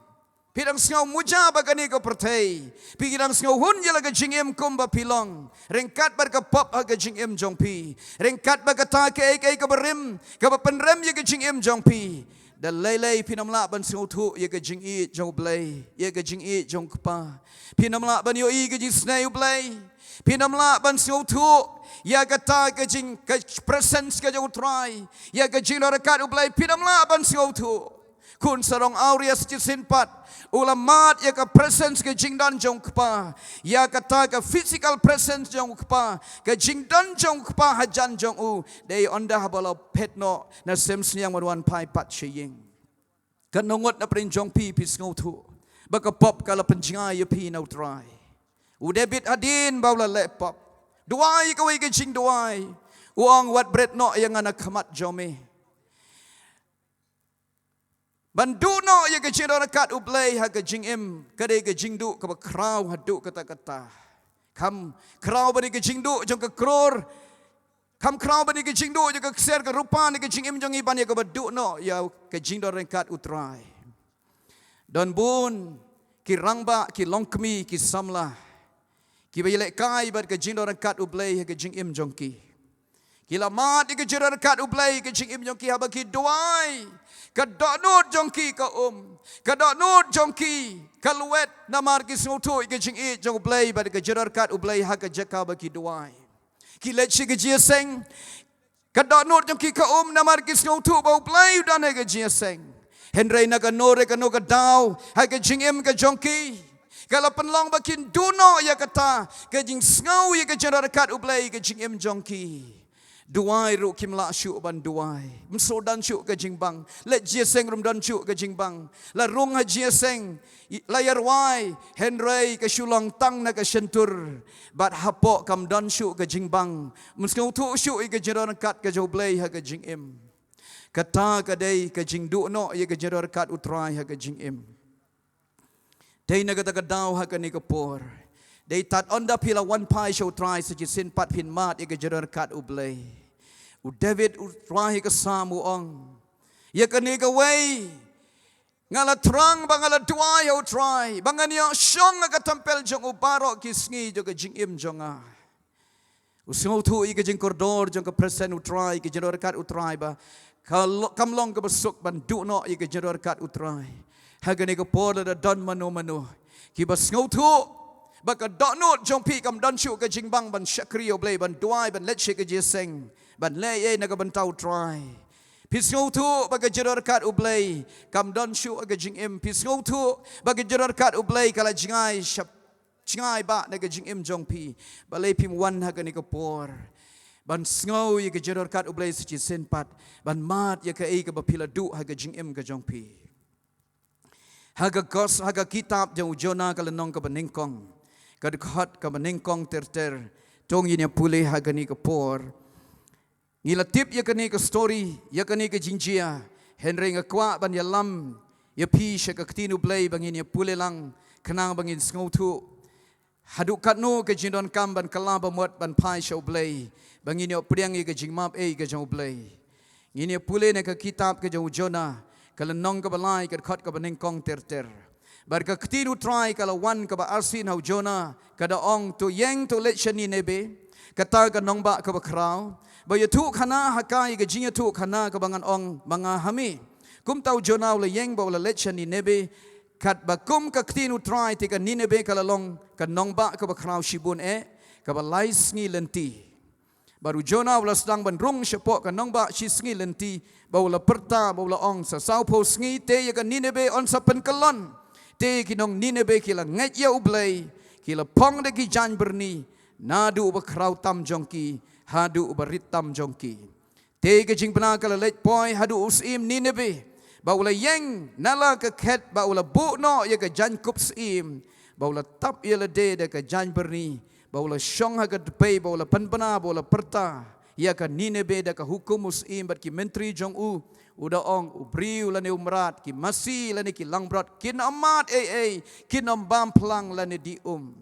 Phi dang sngew muja bad kane ka pyrthei. Phi dang sngew hun ïa la ka jingim kumba phi long, ryngkat bad ka pop ha ka jingim jong phi, ryngkat bad kata kaei kaei kaba rim, kaba pynrem ïa ka jingim jong phi. Da lei lei phin ym lah ban sngewthuh ïa ka jingïeit jong U Blei, ïa ka jingïeit jong U Kpa. Phin ym lah ban ïohi ka jingisynei U Blei. Phin ym lah ban sngewthuh ïa kata ka jing, ka presence ka jong U Trai, ïa ka jingdon ryngkat U Blei. Phin ym lah ban sngewthuh. Khun sarong awria, sa shisien pat u la mad ïa ka presence, ka jingdon jong U Kpa, ïa kata ka physical presence jong U Kpa, ka jingdon jong U Kpa hajan jong u. Dei ynda haba la phet noh na sem sniang ban wan phai pat sha ïing. Katno ngut na pdeng jong phi phi sngewthuh ba ka pop ka la pynjngai ïa phi na U Trai? U David hadien ba u la leh pop, duwai kawei ka jingduwai, u ong, wat bret noh ïa nga na khmat jong me. Ban duh noh ïa ka jingdon ryngkat U Blei ha ka jingim ka dei ka jingduh kaba khraw haduh katta katta. Kam khraw ban ïa ka jingduh jong ka kror, kam khraw ban ïa ka jingduh jong ka ksiar ka rupa na ka jingim jong ngi, ban ïa kaba duh noh ïa ka jingdon ryngkat U Trai. Don bun ki rangbah, ki longkmie, ki samla kiba ïalehkai bad ka jingdon ryngkat U Blei ha ka jingim jong ki. Ki la mad ïa ka jingdon ryngkat U Blei ha ka jingim jong ki haba ki duwai. Ka dohnud jong ki ka um, ka dohnud jong ki ka lwet, namar ki sngewthuh ïa ka jingïeit jong U Blei bad ka jingdon ryngkat U Blei ha ka jaka ba ki duwai. Ki leit sha ka jingïaseng, ka dohnud jong ki ka um namar ki sngewthuh ba U Blei u don ha ka jingïaseng. Hynrei na kano re kano ka daw ha ka jingim ka jong ki, ka la pynlong ba kin duh noh ïa kata ka jingsngew ïa ka jingdon ryngkat U Blei ha ka jingim jong ki. Duwai ruh kim lah shuh ban duwai, ym shu don shuh ka jingbang. Leit jingïaseng ruh ym don shuh ka jingbang. La rung ha jingïaseng, la ïarwai, hynrei ka shu long tang na ka shyntur. Bad hapoh kam don shuh ka jingbang, ym sngewthuh shuh ïa ka jingdon ryngkat ka jong U Blei ha ka jingim. Kata ka dei ka jingduh noh ïa ka jingdon ryngkat U Trai ha ka jingim. Dei na kata ka daw ha kane ka por, dei tad ynda phi la wan phai sha U Trai sa shisien pat phin mad ïa ka jingdon ryngkat U Blei. U David u write ïa ka Salm u ong, ïa kane kawei, nga la thrang ba nga la duwai ha U Trai, ba ngan ïoh shong ha ka templ jong u baroh ki sngi jong ka jingim jong nga. U sngewthuh ïa ka jingkordor jong ka presence U Trai, ka jingdon ryngkat U Trai, ba ka lo-, kam long kaba suk ban duh noh ïa ka jingdon ryngkat U Trai. Ha kane ka por lada don mano mano kiba sngewthuh ba ka dohnud jong phi kam don shuh ka jingbang ban shakri ïa U Blei, ban duwai, ban leit sha ka jingïaseng, ban leh ei ei na ka bynta U Trai. Phi sngewthuh ba ka jingdon ryngkat U Blei kam don shuh ha ka jingim. Phi sngewthuh ba ka jingdon ryngkat U Blei ka la jngai shap, jngai bah na ka jingim jong phi. Balei phim wan ha kane ka por ban sngew ïa ka jingdon ryngkat U Blei sa shisien pat, ban mad ïa kaei kaba phi la duh ha ka jingim ka jong phi? Ha ka gos-, ha ka kitab jong u Jonah ka lynnong kaba nyngkong, ka dkhot kaba nyngkong ter ter, to ngin ïa pule ha kane ka por. Ngi la tip ïa kane ka story, ïa kane ka jingjia, hynrei nga kwah ban ïalam ïa phi sha ka ktien U Blei ba ngin ïa pule lang, khnang ba ngin sngewthuh haduh katno ka jingdonkam ban kylla ba mut ban phai sha U Blei, ba ngin ïoh pdiang ïa ka jingmap ei ka jong U Blei. Ngin ïa pule na ka kitab ka jong u Jonah, ka lynnong kaba lai, ka dkhot kaba nyngkong ter ter. Bad ka ktien U Trai ka la wan kaba arsien ha u Jonah, ka da ong, to ïeng to leit sha Nineveh, kata ka nongbah kaba khraw, ba ïathuhkhana ha ka ïa ka jingïathuhkhana kaba ngan ong ma nga ha me. Kumta u Jonah u la ïeng bad u la leit sha Nineveh. Katba kum ka ktien U Trai te ka Nineveh ka la long ka nongbah kaba khraw shibun eh, kaba lai sngi lynti. Bad u Jonah u la sdang ban rung shapoh ka nongbah shi sngi lynti, bad u la pyrta bad u la ong, sa sawphew sngi te ïa ka Nineveh yn sa pynkyllon. Te ki nong Nineveh ki la ngeit ïa U Blei, ki la phong da ki jaiñ byrni, naduh uba khraw tam jong ki haduh uba rit tam jong ki. Te ka jingbna ka la leit poi haduh u syiem Nineveh, bad u la ïeng na la ka khet bad u la buh noh ïa ka jaiñkup syiem, bad u la tap ïa lade da ka jaiñ byrni, bad u la shong ha ka dpei bad u la pynbna bad u la pyrta ïa ka Nineveh da ka hukum u syiem bad ki myntri jong u, u da ong, u briew lane u mrad, ki masi lane ki langbrot, kin ym mad ei ei, kin ym bam phlang lane dih um.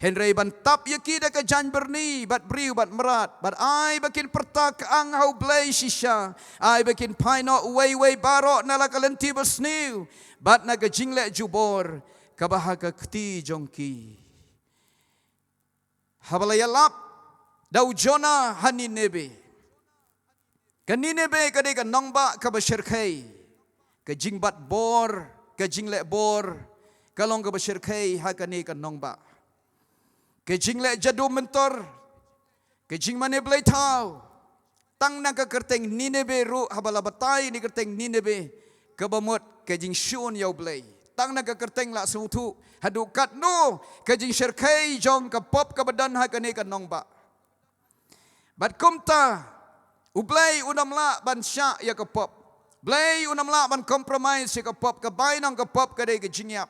Hynrei ban tap ïa ki da ka jaiñbyrni bad briew bad mrad, bad ai ba kin pyrta ka ang ha U Blei shisha, ai ba kin phai noh uwei uwei baroh na la ka lynti basniew bad na ka jingleh jubor kaba ha ka kti jong ki. Haba la ïalap da u Jonah ha Nineveh. Ka Nineveh ka dei ka nongbah kaba shyrkhei. Ka jingbat bor, ka jingleh bor, ka long kaba shyrkhei ha kane ka nongbah. Ka jingleh jadu myntor, ka jingmane blei thaw. Tang na ka kyrteng Nineveh ruh, haba la batai na ka kyrteng Nineveh, kaba mut ka jingshun ïa U Blei. Tang na ka kyrteng la sngewthuh haduh katno ka jingshyrkhei jong ka pop kaba don ha kane ka nongbah. Bad kumta, U Blei un ym lah ban shah ïa ka pop. Blei un ym lah ban compromise ïa ka pop, ka bainong ka pop ka dei ka jingïap.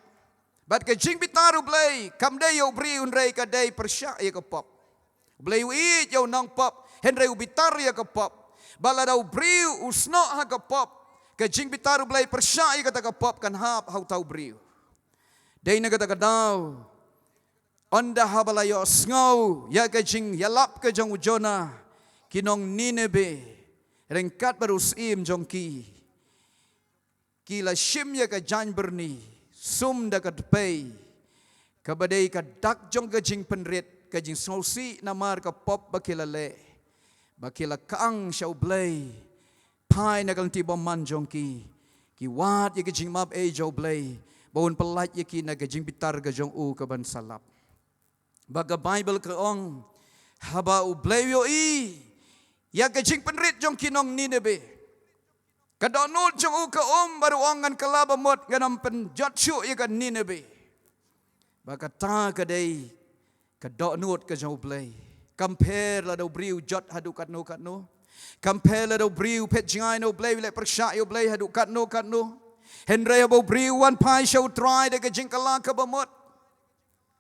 Bad ka jingbitar U Blei kam dei ïa u briew, hynrei ka dei pyrshah ïa ka pop. U Blei u ïeit ïa u nongpop, hynrei u bitar ïa ka pop. Bad lada u briew u snoh ha ka pop, ka jingbitar U Blei pyrshah ïa kata ka pop kan hap ha uta u briew. Dei na kata ka daw, ynda haba la ïohsngew ïa ka jingïalap ka jong u Jonah, ki nong Nineveh, ryngkat bad u syiem jong ki, ki la shim ïa ka jaiñbyrni, sum da ka dpei, kaba dei ka dak jong ka jingpynrit, ka jingsngewsih namar ka pop ba ki la leh, ba ki la kang sha U Blei, phai na ka lynti bymman jong ki, ki wad ïa ka jingmap ei jong U Blei, ba un pyllait ïa ki na ka jingbitar ka jong u kaban sa lap. Ba ka Baibl ka ong, haba U Blei u ïohi ïa ka jingpynrit jong ki nong Nineveh, ka dohnud jong u ka um bad u ong, ngan kylla ba mut, ngan ym pynjot shuh ïa ka Nineveh. Ba kata ka dei ka dohnud ka jong U Blei. Kam pher lada u briew u jot haduh katno katno. Kam pher lada u briew u phet jngai na U Blei, u leh pyrshah ïa U Blei haduh katno katno. Hynrei haba u briew u wan phai sha U Trai da ka jingkylla kaba mut,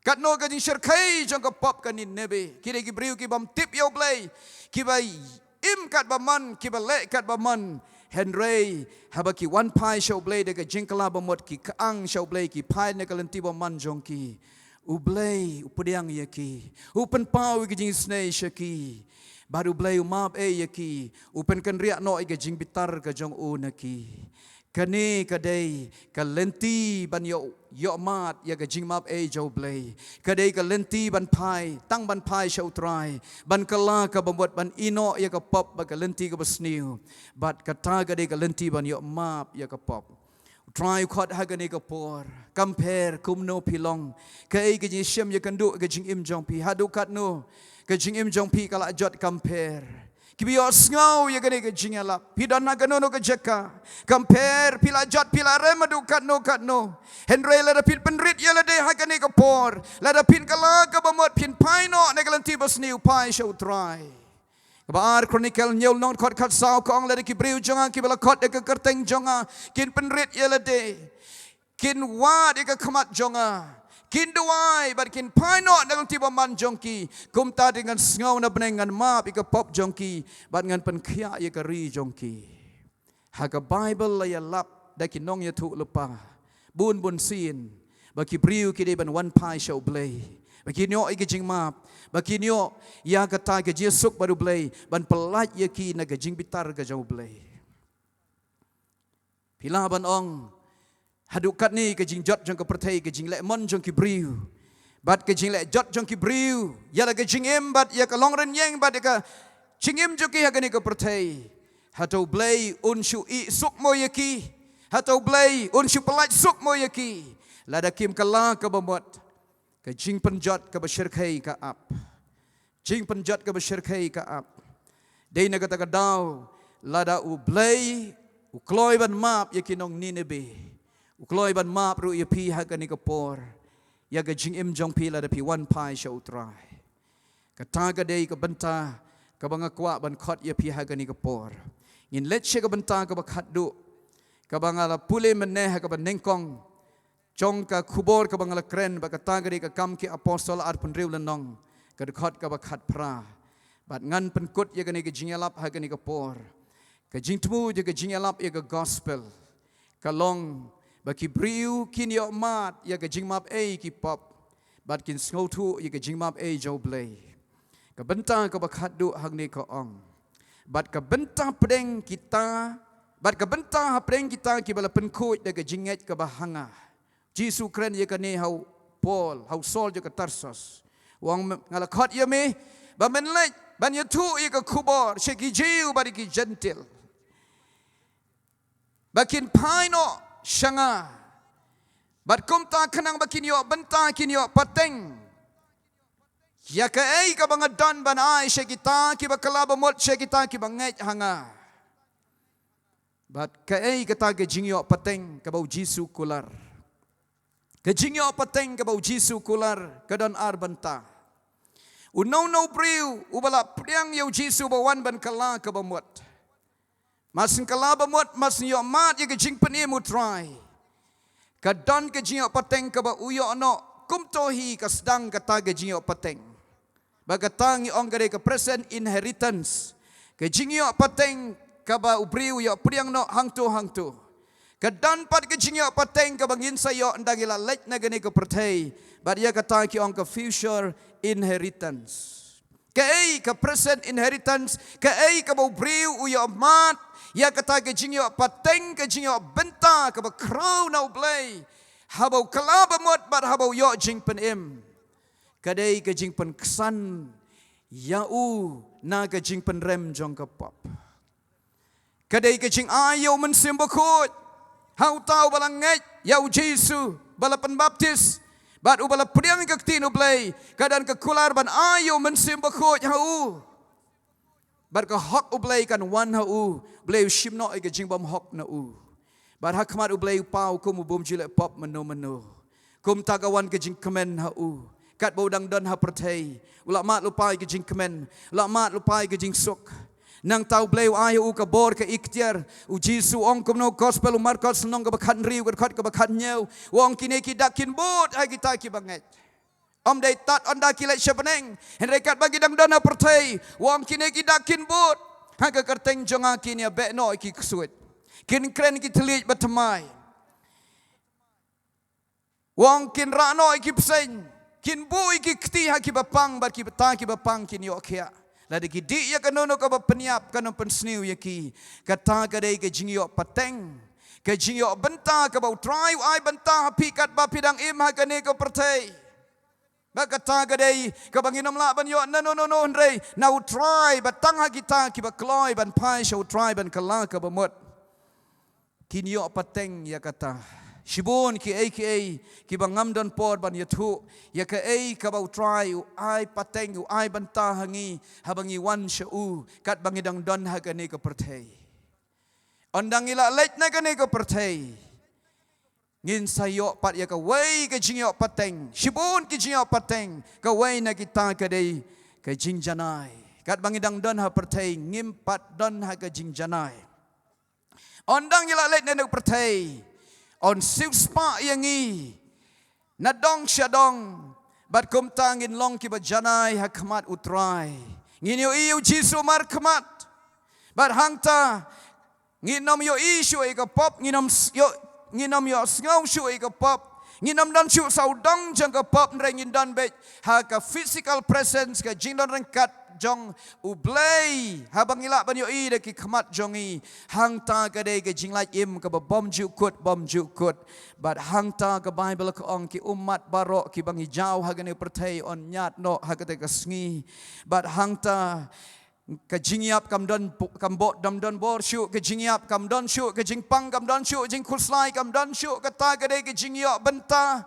katno ka jingshyrkhei jong ka pop ka Nineveh. Ki dei ki briew ki bym tip ïa U Blei, kiba im katba mon, kiba leh katba mon. Hynrei haba ki wan phai sha U Blei da ka jingkylla ba mut, ki kang sha U Blei, ki phai na ka lynti bymman jong ki, U Blei u pdiang ïa ki, u pynpaw ïa ka jingisynei sha ki. Bad U Blei u map ei ïa ki, u pynkynriah noh ïa ka jingbitar ka jong u na ki. Kane ka dei ka lynti ban ïoh, ïoh mad ïa ka jingmap ei jong U Blei. Ka dei ka lynti ban phai, tang ban phai sha U Trai, ban kylla kaba mut, ban ïehnoh ïa ka pop bad ka lynti kaba sniew. Bad kata ka dei ka lynti ban ïoh map ïa ka pop. U Trai u khot ha kane ka por, kam pher kumno phi long, kaei ka jingshim ïakynduh ka jingim jong phi, haduh katno ka jingim jong phi ka la jot, kam pher. Kiba ïohsngew ïa kane ka jingïalap, phi don ha kano kano ka jaka, kam pher phi la jot, phi la rem haduh katno katno. Hynrei lada phin pynrit ïa lade ha kane ka por, lada phin kylla kaba mut, phin phai noh na ka lynti basniew, phai sha U Trai. Kaba ar Chronicle hynñiew lynnong, dkhot khatsaw ka ong, lada ki briew jong nga kiba la khot ïa ka kyrteng jong nga kin pynrit ïa lade, kin wad ïa ka khmat jong nga, kin duwai bad kin phai noh na ka lynti bymman jong ki, kumta te ngan sngew na bneng, ngan map ïa ka pop jong ki bad ngan pynkhiah ïa ka ri jong ki. Ha ka Baibl la ïalap da ki nongïathuhlypa bun bun sien ba ki briew ki dei ban wan phai sha U Blei, ba kin ïoh ïa ka jingmap, ba kin ïoh ïa kata ka jingsuk bad U Blei, ban pyllait ïa ki na ka jingbitar ka jong U Blei. Phi lah ban ong, haduh katne ka jingjot jong ka pyrthei, ka jingleh mon jong ki briew bad ka jingleh jot jong ki briew ïa la ka jingim bad ïa ka longrynïeng bad ïa ka jingim jong ki ha kane ka pyrthei, hato U Blei un shu ïehsuk mo ïa ki? Hato U Blei un shu pyllait suk mo ïa ki? Lada kim kylla kaba mut, ka jingpynjot kaba shyrkhei ka ap. Jingpynjot kaba shyrkhei ka ap. Dei na kata ka daw, lada U Blei u kloi ban map ïa ki nong Nineveh, u kloi ban map ruh ïa phi ha kane ka por, ïa ka jingim jong phi lada phi wan phai sha U Trai. Kata ka dei ka bynta kaba nga kwah ban khot ïa phi ha kane ka por. Ngin leit sha ka bynta kaba khatduh, kaba nga la pule mynne ha kaba nyngkong jong ka khubor kaba nga la kren, bad kata ka dei ka Kam ki Apostol arphew hynriew lynnong, ka dkhot kaba khatphra. Bad ngan pynkut ïa kane ka jingïalap ha kane ka por. Ka jingthmu jong ka jingïalap ïa ka gospel ka long ba ki briew kin ïoh mad ïa ka jingmap ei ki pop, Bad kin sngewthuh ïa ka jingmap ei jong U Blei. Ka bynta kaba khatduh hangne ka ong: Bad ka bynta pdeng kita, bad ka bynta hapdeng kita kiba la pynkhuid da ka jingngeit kaba ha nga. Jisu kren ïa kane ha u Paul, ha u Saul jong ka Tarsus. U ong, nga la khot ïa me ba men leit ban ïathuh ïa ka khubor sha ki Jiw bad ki Jentil, ba kin phai noh sha nga. Bad kumta khnang ba kin ïoh bynta, kin ïoh pateng ïa kaei kaba nga don ban ai sha kita kiba kylla bamut, sha kita kiba ngeit ha nga. Bad kaei kata ka jingïoh pateng kaba U Jisu u kular? Ka jingïoh pateng kaba U Jisu u kular ka don ar bynta. Uno uno u briew uba la pdiang ïa U Jisu, ba wan ban kylla ka bamut, mar syn kylla bamut, mar syn ïoh mad ïa ka jingpynim U Trai, ka don ka jingïoh pateng kaba u ïoh noh. Kumto hi ka sdang kata ka jingïoh pateng. Ba kata ngi ong ka dei ka present inheritance. Ka jingïoh pateng kaba u briew u ïoh pdiang noh hangto hangto, ka don pat ka jingïoh pateng kaba ngin sa ïoh ynda ngi la leit na kane ka pyrthei. Bad ïa kata ki ong ka future inheritance. Kaei ka present inheritance? Kaei kaba u briew u ïoh mad? Ïa kata ka jingïoh pateng, ka jingïoh bynta kaba khraw na U Blei, haba u kylla bamut bad haba u ïoh jingpynim, ka dei ka jingpynksan ïa u na ka jingpynrem jong ka pop. Ka dei ka jingai ïa U Mynsiem Bakhuid ha uta uba la ngeit ïa U Jisu, ba la pynbaptis bad uba la pdiang ïa ka ktien U Blei. Ka don ka kular ban ai ïa U Mynsiem Bakhuid ha u. Bad ka hok U Blei kan wan ha u. U Blei u shim noh ïa ka jingbymhok na u. Bad ha khmat U Blei u paw kum u bym ju leh pop mynno mynno. Kumta ka wan ka jingkmen ha u. Katba u dang don ha pyrthei, u la mad lypa ïa ka jingkmen, u la mad lypa ïa ka jingsuk. Nangta U Blei u ai ha u ka bor, ka iktiar. U Jisu u ong kumno? Gospel u Markos lynnong kaba khathynriew, ka dkhot kaba khathynñiew. U ong, kine ki dak kin bud ha kita kiba ngeit. Ym dei tad ynda ki leit sha bneng, hynrei katba ki dang don ha pyrthei. U ong, kine ki dak kin bud ha ka kyrteng jong nga, kin ïabeh noh ïa ki ksuid, kin kren ki thylliej bathymmai. U ong, kin rah noh ïa ki bseiñ, kin buh ïa ki kti ha kiba pang, bad kita kiba pang kin ïoh khiah. Lada ki dih ïa kano kano kaba pynïap, kan ym pynsniew ïa ki. Kata ka dei ka jingïoh pateng, ka jingïoh bynta kaba U Trai u ai bynta ha phi katba phi dang im ha kane ka pyrthei. Bad kata ka dei kaba ngin ym lah ban ïoh na no no no hynrei na U Trai, bad tang ha kita kiba kloi ban phai sha U Trai ban kylla ka bamut, kin ïoh pateng ïa kata. Shibun kiei kiei kiba ngam don por ban ïathuh ïa kaei kaba U Trai u ai pateng, u ai bynta ha ngi haba ngi wan sha u katba ngi dang don ha kane ka pyrthei. Ynda ngi la leit na kane ka pyrthei, ngin sa ïoh pat ïa kawei ka jingïoh pateng. Shibun ki jingïoh pateng. Kawei na kita ka dei ka jingjanai. Katba ngi dang don ha pyrthei, ngim pat don ha ka jingjanai. Ynda ngi la leit na kane ka pyrthei, yn siewspah ïa ngi na dong sha dong, bad kumta ngin long kiba janai ha khmat U Trai. Ngin ïohi ïa U Jisu markhmat. Bad hangta ngin ym ïohi shuh ïa ka pop, ngin ym s-, ïoh, ngin ym ïohsngew shuh ïa ka pop, ngin ym don shuh sawdong jong ka pop, hynrei ngin don beit ha ka physical presence, ka jingdon ryngkat jong U Blei, haba ngi lah ban ïohi da ki khmat jong ngi. Hangta ka dei ka jinglait im kaba bymjukut, bymjukut. Bad hangta ka Baibl ka ong, ki ummat baroh kiba ngi jaw ha kane ka pyrthei yn ñiad noh ha kata ka sngi. Bad hangta ka jingïap kam don, kam bor, dam don bor shuh, ka jingïap kam don shuh, ka jingpang kam don shuh, jingkhuslai kam don shuh. Kata ka dei ka jingïoh bynta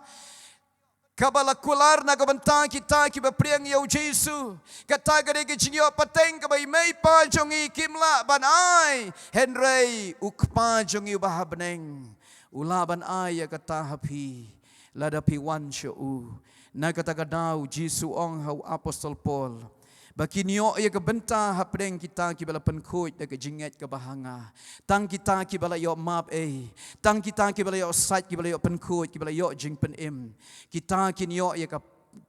kaba la kular na ka bynta kita kiba pdiang ïa U Jisu. Kata ka dei ka jingïoh pateng kaba i mei i pa jong ngi kim lah ban ai, hynrei U Kpa jong ngi uba ha bneng u lah ban ai ïa kata ha phi lada phi wan sha u. Na kata ka daw U Jisu u ong ha u apostol Paul ba kin ïoh ïa ka bynta hapdeng kita kiba la pynkhuid da ka jingngeit kaba ha nga. Tang kita kiba la ïoh map ei, tang kita kiba la ïoh sait, kiba la ïoh pynkhuid, kiba la ïoh jingpynim, kita kin ïoh ïa ka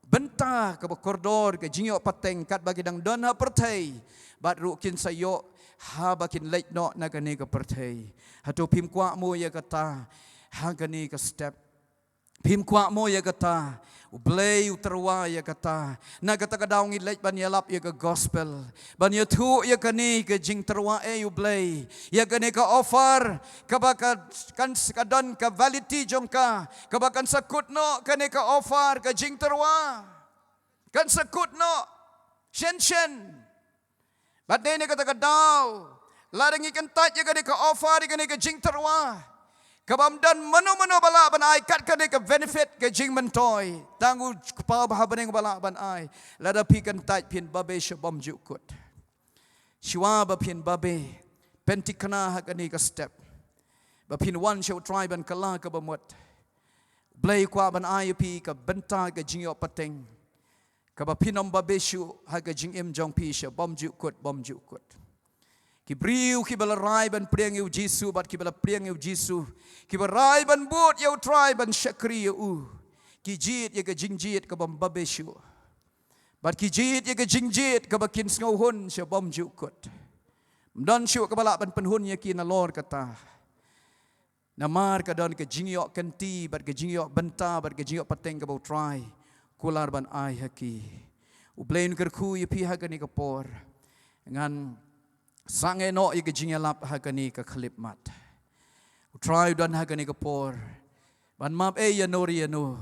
bynta kaba kordor, ka jingïoh pateng katba ki dang don ha pyrthei, bad ruh kin sa ïoh haba kin leit noh na kane ka pyrthei. Hato phim kwah mo ïa kata ha kane ka step? Phim kwah mo ïa kata? U Blei u tyrwa ïa kata. Na kata ka daw ngi leit ban ïalap ïa ka gospel, ban ïathuh ïa kane ka jingtyrwa ei u Blei, ïa kane ka offer kaba ka, kan, ka don ka validity jong ka, kaba kan sa kut noh kane ka offer ka jingtyrwa. Kan sa kut noh shen shen. Bad dei na kata ka daw, lada ngi kyntait ïa kane ka offer, ïa kane ka jingtyrwa, kaba ym don mano mano ba lah ban ai kat kane ka benefit ka jingmyntoi, tang u Kpa ba ha bneng ba lah ban ai. Lada phi kyntait, phin babe sha bymjukut. Shuwa ba phin babe, pynthikna ha kane ka step, ba phin wan sha u Trai ban kylla kaba mut. U Blei u kwah ban ai ïa phi ka bynta ka jingïoh pateng, kaba phin ym babe shuh ha ka jingim jong phi sha bymjukut, bymjukut. Ki briew kiba la rai ban pdiang ïa u Jisu, bad kiba la pdiang ïa u Jisu, kiba rai ban bud ïa u Trai, ban shakri ïa u, ki jied ïa ka jingjied kaba ym babe shuh. Bad ki jied ïa ka jingjied kaba kin sngewhun sha bymjukut. Ym don shuh kaba lah ban pynhun ïa ki nalor kata. Namar ka don ka jingïoh kynti, bad ka jingïoh bynta, bad ka jingïoh pateng kaba u Trai u kular ban ai ha ki. U Blei un kyrkhu ïa phi ha kane ka por. Ngan sangeh noh ïa ka jingïalap ha kane ka khyllipmat. U Trai u don ha kane ka por ban map ei ïano ïano.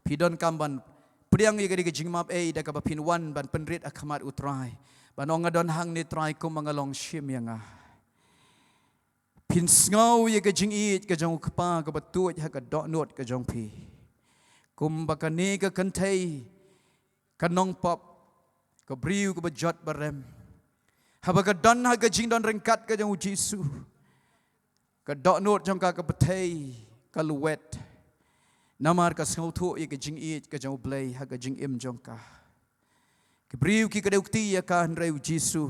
Phi donkam ban pdiang ïa kane ka jingmap ei da kaba phin wan ban pynrit ha khmat u Trai, ban ong, nga don hangne Trai, kum ma nga long, shim ïa nga. Phin sngew ïa ka jingïeit ka jong u Kpa kaba tuid ha ka dohnud ka jong phi. Kumba kane ka kynthei, ka nongpop, ka briew kaba jot ba rem, haba ka don ha ka jingdon ryngkat ka jong u Jisu, ka dohnud jong ka ka pyrthei ka lwet. Namar ka sngewthuh ïa ka jingïeit ka jong u Blei ha ka jingim jong ka. Ki briew ki kdew kti ïa ka, hynrei u Jisu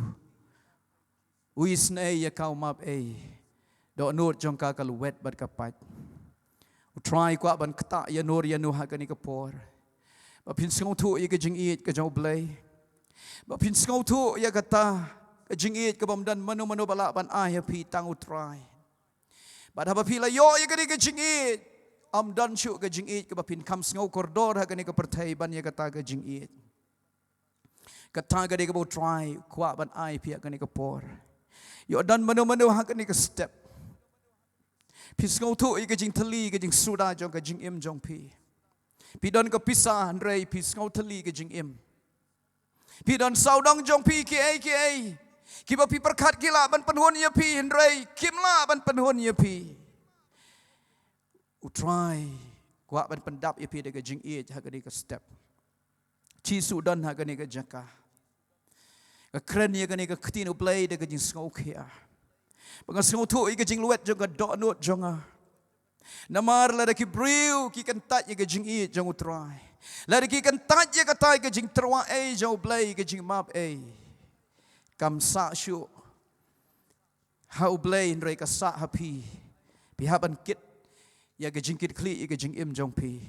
u isynei ïa ka, u map ei. Dohnud jong ka ka lwet bad ka pait. U Trai u kwah ban ktah ïano ïano ha kane ka por, ba phin sngewthuh ïa ka jingïeit ka jong u Blei, ba phin sngewthuh ïa kata ka jingïeit kaba ym don mano mano ba lah ban ai ha phi, tang u Trai. Bad haba phi la ïoh ïa kane ka jingïeit, ym don shuh ka jingïeit kaba phin kham sngew kordor ha kane ka pyrthei ban ïa kata ka jingïeit. Kata ka dei kaba u Trai u kwah ban ai phi ha kane ka por. Ïoh don mano mano ha kane ka step, phi sngewthuh ïa ka jingthylli ka jingsuda jong ka jingim jong phi. Phi don ka pisa, hynrei phi sngewthylli ka jingim. Phi don sawdong jong phi, kiei kiei kiba phi pyrkhat ki lah ban pynhun ïa phi, hynrei kim lah ban pynhun ïa phi. U Trai u kwah ban pyndap ïa phi da ka jingïeit ha kane ka step. Jisu u don ha kane ka jaka. Nga kren ïa kane ka ktien u Blei da ka jingsngewkhia, ba nga sngewthuh ïa ka jinglwet jong ka dohnud jong nga. Namar lada ki briew ki kyntait ïa ka jingïeit jong u Trai, lada ki kyntait ïa kata ka jingtyrwa ei jong u Blei, ka jingmap ei, kam sah shuh ha u Blei, hynrei ka sah ha phi. Phi hap ban kit ïa ka jingkitkhlieh ïa ka jingim jong phi.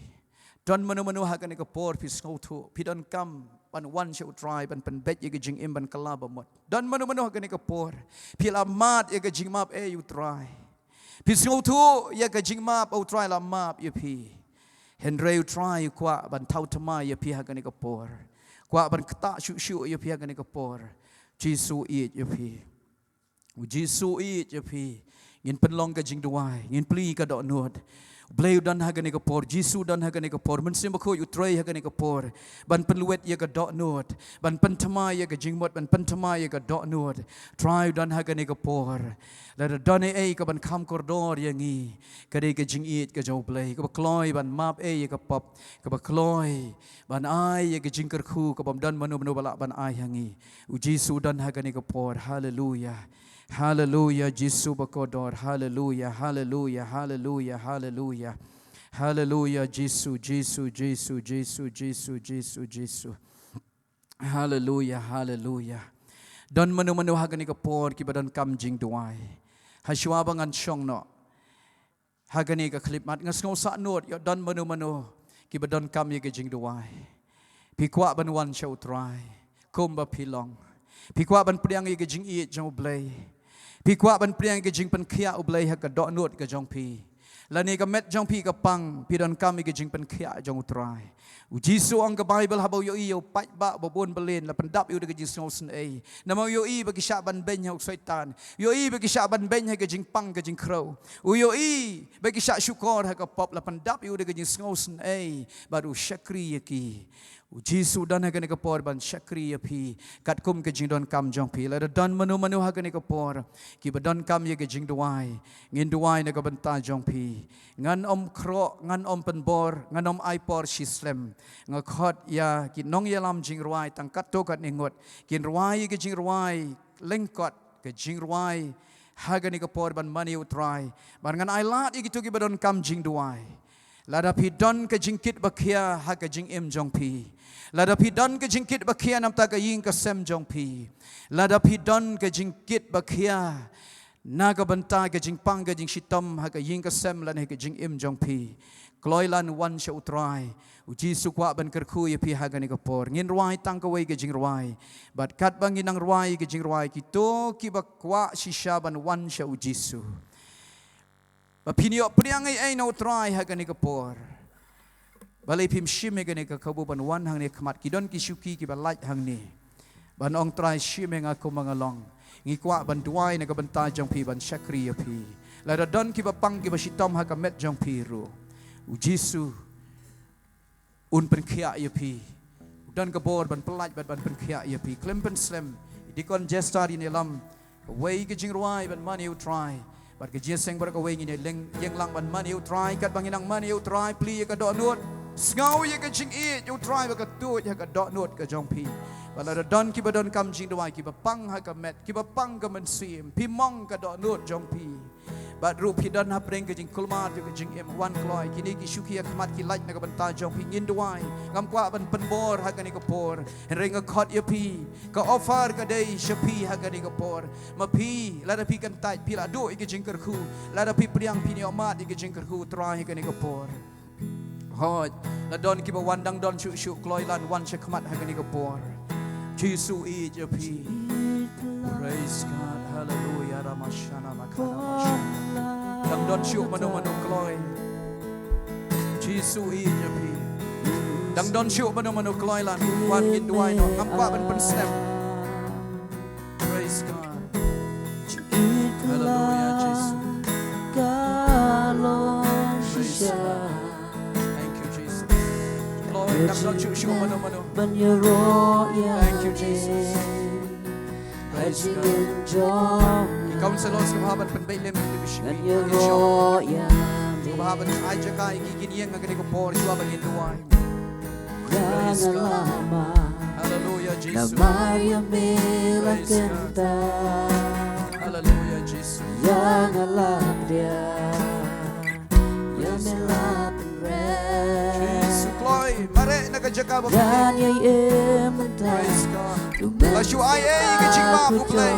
Don mano mano ha kane ka por phi sngewthuh phi donkam ban wan sha u Trai ban pynbeit ïa ka jingim ban kylla ba mut? Don mano mano ha kane ka por phi la mad ïa ka jingmap ei u Trai? Phi sngewthuh ïa ka jingmap, u Trai la map ïa phi. Hynrei u Trai u kwah ban thaw thymmai ïa phi ha kane ka por, kwah ban ktah shuh shuh ïa phi ha kane ka por. Jisu u ïeit ïa phi. U Jisu u ïeit ïa phi. Ngin pynlong ka jingduwai, ngin plie ka dohnud. U Blei u don ha kane ka por, Jisu u don ha kane ka por, Mynsiem Bakhuid u trei ha kane ka por ban pynlwet ïa ka dohnud, ban pynthymmai ïa ka jingmut, ban pynthymmai ïa ka dohnud. Trai u don ha kane ka por. Lada don ei ei kaban kham kordor ïa ngi, ka dei ka jingïeit ka jong u Blei kaba kloi ban map ei ïa ka pop, kaba kloi ban ai ïa ka jingkyrkhu kaba ym don mano mano ba lah ban ai ha ngi. U Jisu u don ha kane ka por. Haleluia. Haleluia, Jisu ba kordor. Haleluia, haleluia, haleluia, haleluia. Haleluia, Jisu, Jisu, Jisu, Jisu, Jisu, Jisu, Jisu. Haleluia, haleluia. Don mano mano ha kane ka por kiba donkam jingduwai? Ha shuwa ba ngan shong noh ha kane ka khyllipmat, nga sngew sahnud ïoh don mano mano kiba donkam ïa ka jingduwai. Phi kwah ban wan sha u Trai kumba phi long. Phi kwah ban pdiang ïa ka jingïeit jong u Blei. Phi kwah ban pdiang ïa ka jingpynkhiah u Blei ha ka dohnud ka jong phi. lane ka met jong phi ka pang, phi donkam ïa ka jingpynkhiah jong U Trai. U Jisu ong ka Baibl, haba u ïohi ïa u paidbah ba bun bylin, la pyndap ïa u da ka jingsngewsynei. Namar u ïohi ba ki shah ban beiñ ha u Soitan. U ïohi ba ki shah ban beiñ ha ka jingpang ka jingkhrew. U ïohi ba ki shah shukor ha ka pop, la pyndap ïa u da ka jingsngewsynei bad u shakri ïa ki. U Jisu u don ha kane ka por ban shakri ïa phi katkum ka jingdonkam jong phi. Lada don mano mano ha kane ka por kiba donkam ïa ka jingduwai, ngin duwai na ka bynta jong phi. Ngan ym khroh, ngan ym pynbor, ngan ym ai por shi slem. Nga khot ïa ki nongïalam jingrwai tang katto katne ngut, kin rwai ïa ka jingrwai lyngkot, ka jingrwai ha kane ka por ban mane ïa U Trai. Bad ngan ailad ïa kito kiba donkam jingduwai. Lada phi don ka jingkit ba khia ha ka jingim jong phi, lada phi don ka jingkit ba khia na ka bynta ka ïing ka sem jong phi, lada phi don ka jingkit ba khia na ka bynta ka jingpang ka jingshitom ha ka ïing ka sem lane ha ka jingim jong phi, kloi lan wan sha U Trai. U Jisu u kwah ban kyrkhu ïa phi ha kane ka por. Ngin rwai tang kawei ka jingrwai. Bad katba ngin nang rwai ka jingrwai, kito kiba kwah shisha ban wan sha U Jisu, ba phin ïoh pdiang ei ei na U Trai ha kane ka por, balei phim shim ïa kane ka kabu ban wan hangne khmat? Ki don ki shuki kiba lait hangne ban ong, Trai, shim ïa nga kumba nga long. Ngi kwah ban duwai na ka bynta jong phi, ban shakri ïa phi. Lada don kiba pang kiba shitom ha ka met jong phi ruh, U Jisu un pynkhiah ïa phi. U don ka bor ban pyllait bad ban pynkhiah ïa phi. Khlem pynslem, i Deacon Jester in ïalam kawei ka jingrwai ban mane ïa U Trai. Bad ka jingïaseng baroh kawei ngin ïa leng, ïeng lang ban mane ïa U Trai. Katba ngin nang mane ïa U Trai, plie ïa ka dohnud, sngew ïa ka jingïeit ïa U Trai ba ka tuid ha ka dohnud ka jong phi. Bad lada don kiba donkam jingduwai, kiba pang ha ka met, kiba pang ka mynsiem, phi mong ka dohnud jong phi, bad ruh phi don hapdeng ka jingkulmar jong ka jingim, wan kloi. Kine ki shuki ha khmat ki lait na ka bynta jong phi, ngin duwai. Ngam kwah ban pynbor ha kane ka por, hynrei nga khot ïa phi. Ka offer ka dei sha phi ha kane ka por. Ma phi, lada phi kyntait, phi la duh ïa ka jingkyrkhu. Lada phi pdiang, phin ïoh mad ïa ka jingkyrkhu U Trai ha kane ka por. Hooid, la don kiba wan, dang don shuh shuh, kloi lan wan sha khmat ha kane ka por. Jisu ïeit ïa phi. Praise God. Hallelujah. Ramashana makana mashana. Dang don shuh mano mano, kloi. Jisu ïeit ïa phi. Dang don shuh mano mano, kloi lan wan, ngin duwai noh. Ngam kwah ban pynslem. Praise God. Hallelujah, Jesus. Praise God. Thank you, Jesus. Lord, dang don shuh shuh mano mano. Thank you, Jesus. Praise God. Ki counselors kiba hap ban pynbeit lem, ki bishop, ki bishop, kiba hap ban ai jaka ïa ki, kin ïeng ha kane ka por shuwa ba ngin duwai. Praise God. Hallelujah, Jesus. Praise God. Hallelujah, Jesus. Praise God. Jisu, kloi, mareh na ka jaka ba phi. Praise God. La shu ai ei ïa ka jingmap, U Blei.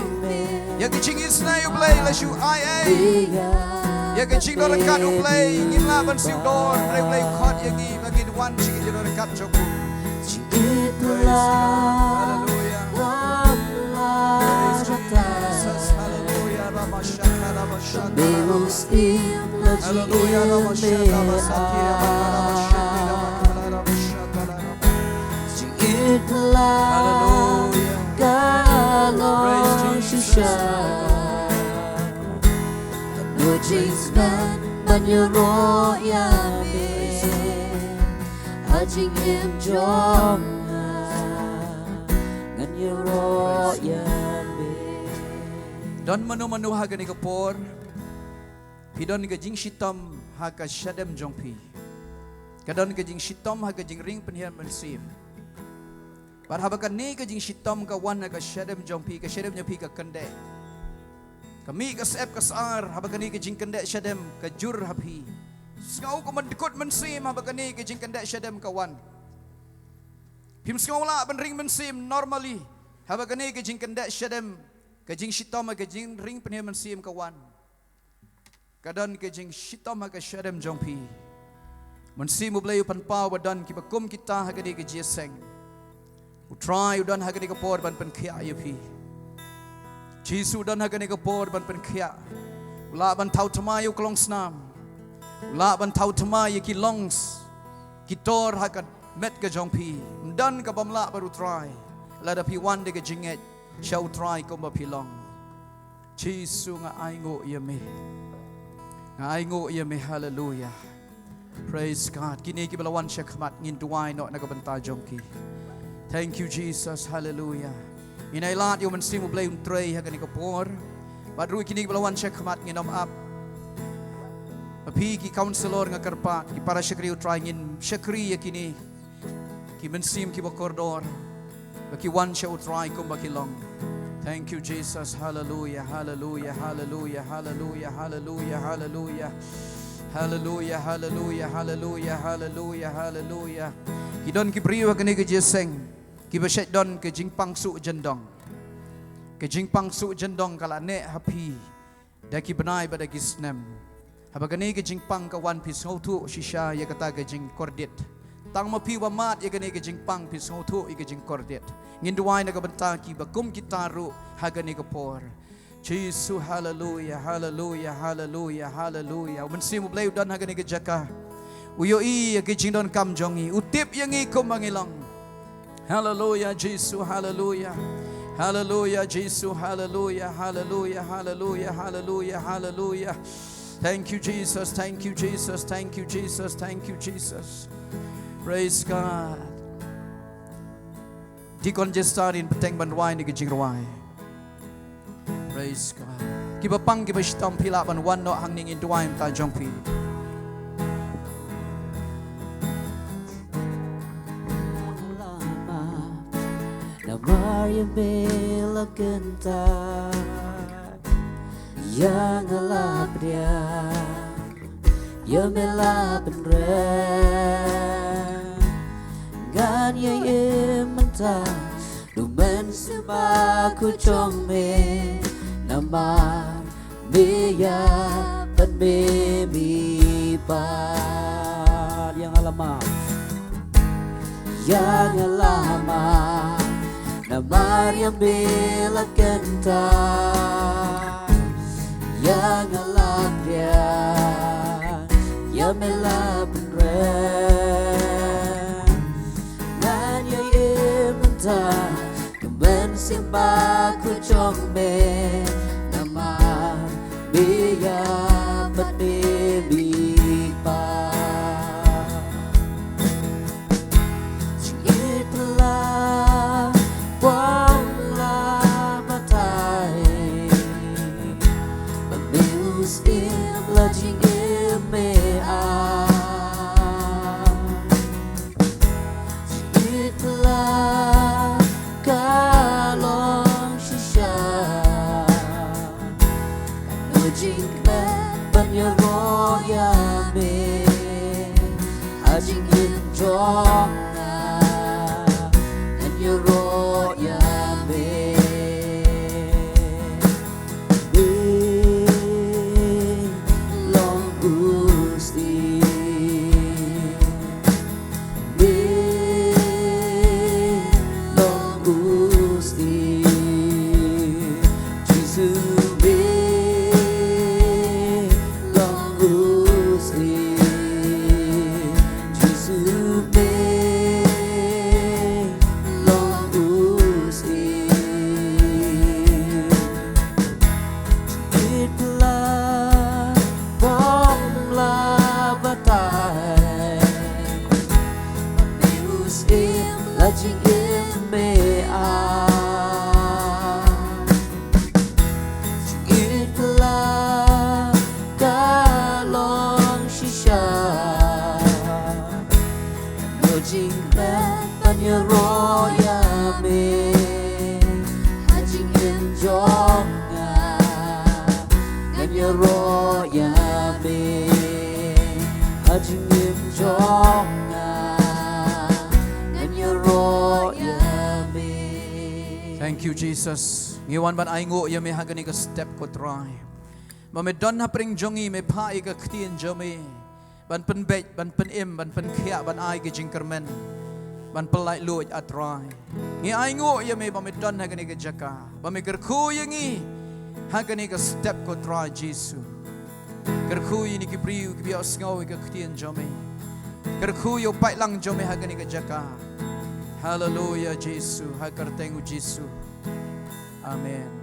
Ïa ka jingisynei, U Blei, la shu ai ei ïa ka jingdonkam, U Blei. Ngim lah ban siew don, hynrei U Blei u khot ïa ngi ba ngin wan sha ka jingdonkam jong u. Praise God. Hallelujah. Praise Jesus. Hallelujah. Ramashaka, Ramashaka, Ramashaka. Hallelujah. Ramashaka, Ramashaka, Ramashaka, Ramashaka. Hallelujah. Praise Jesus. Don mano mano ha kane ka por, phi don ka jingshitom ha ka shadem jong phi. Ka don ka jingshitom ha ka jingring pynhiar mynsiem. Bad haba kane ka jingshitom ka wan ha ka shadem jong phi, ka shadem jong phi ka kyndeh. Ka mih ka syep ka sar, haba kane ka jingkyndeh shadem ka jur ha phi. Sngew kumba dkut mynsiem haba kane ka jingkyndeh shadem ka wan. Phim sngew lah ban ring mynsiem normally haba kane ka jingkyndeh shadem, ka jingshitom ha ka jingring pynhiar mynsiem ka wan. Ka don ka jingshitom ha ka shadem jong phi. Mynsiem U Blei u pynpaw ba don kiba kum kita ha kane ka jingïaseng. U Trai u don ha kane ka por ban pynkhiah ïa phi. Jisu u don ha kane ka por ban pynkhiah. U lah ban thaw thymmai ïa u klongsnam. Lah ban thaw thymmai ïa ki lungs, ki tor ha ka met ka jong phi. Ym don kaba ym lah bad u Trai. Lada phi wan da ka jingngeit sha u Trai kumba phi long. Jisu, nga ainguh ïa me. Nga ainguh ïa me. Haleluia. Praise God. Kine kiba la wan sha khmat, ngin duwai noh na ka bynta jong ki. Thank you, Jesus. Haleluia. Ngin ai lad ïa u Mynsiem U Blei un trei ha kane ka por. Bad ruh kine kiba la wan sha khmat, ngin ym ap. Ma phi ki counselor, nga kyrpad, ki para shakri u Trai, ngin shakri ïa kine ki mynsiem kiba kordor, ba ki wan sha u Trai kumba ki long. Thank you, Jesus. Haleluia, haleluia, haleluia, haleluia, haleluia, haleluia. Haleluia, haleluia, haleluia, haleluia, haleluia. Ki don ki briew ha kane ka jingïaseng kiba shait don ka jingpang suh jyndong. Ka jingpang suh jyndong ka la neh ha phi da ki bnai bad da ki snem. Haba kane ka jingpang ka wan, phi sngewthuh shisha ïa kata ka jingkordit. Tang ma phi ba mad ïa kane ka jingpang, phi sngewthuh ïa ka jingkordit. Ngin duwai na ka bynta kiba kum kita ruh ha kane ka por. Jisu, haleluia, haleluia, haleluia, haleluia. U Mynsiem U Blei u don ha kane ka jaka. U ïohi ïa ki jingdonkam jong ngi. U tip ïa ngi kumba ngi long. Haleluia, Jisu, haleluia. Haleluia, Jisu, haleluia, haleluia, haleluia, haleluia, haleluia. Thank you, Jesus. Thank you, Jesus. Thank you, Jesus. Thank you, Jesus. Praise God. Deacon Jester, in bteng ban rwai na ka jingrwai. Praise God. Kiba pang, kiba shitom, phi lah ban wan noh hangne, ngin duwai mynta jong phi. Namar ïa me la kyntait, ïa nga la pdiang, ïa me la pynrem. Ngan ïai im mynta, da u Mynsiem Bakhuid jong me, namar me ïa pat me, me pat. Ïa nga la map, ïa nga la map, namar ïa me la kyntait, ïa nga la pdiang, ïa me la pynrem. Ngan ïai im mynta, da u Mynsiem Bakhuid jong me, namar me ïa pat me, me pat. Jingïeit la bym lah batai, ba me u Syiem la jingim me ai. Jingïeit la ka long shisha, kano jingkmen ban ïaroh ïa me. Ha jingim jong nga, ngan ïaroh ïa me. Me long u Syiem. Me long u Syiem. Jisu, me long u Syiem. Jisu, me long u Syiem. Jingïeit la bym lah batai, ba me u Syiem la jingim me ai. Jingïeit la ka long shisha, kano jingkmen ban ïaroh ïa me. Ha jingim jong nga, ngan ïaroh ïa me. Ha jingim jong nga, ngan ïaroh ïa me. Thank you, Jesus. Ngi wan ban ainguh ïa me ha kane ka step, ko Trai. Ba me don hapdeng jong ngi, me phah ïa ka ktien jong me ban pynbeit, ban pynim, ban pynkhiah, ban ai ka jingkyrmen, ban pyllait luid, ah Trai. Ngi ainguh ïa me ba me don ha kane ka jaka, ba me kyrkhu ïa ngi ha kane ka step, ko Trai Jisu. Kyrkhu ïa ngi ki briew kiba ïohsngew ïa ka ktien jong me. Kyrkhu ïa u paidlang jong me ha kane ka jaka. Haleluya Jisu, ha ka kyrteng u Jisu. Amen.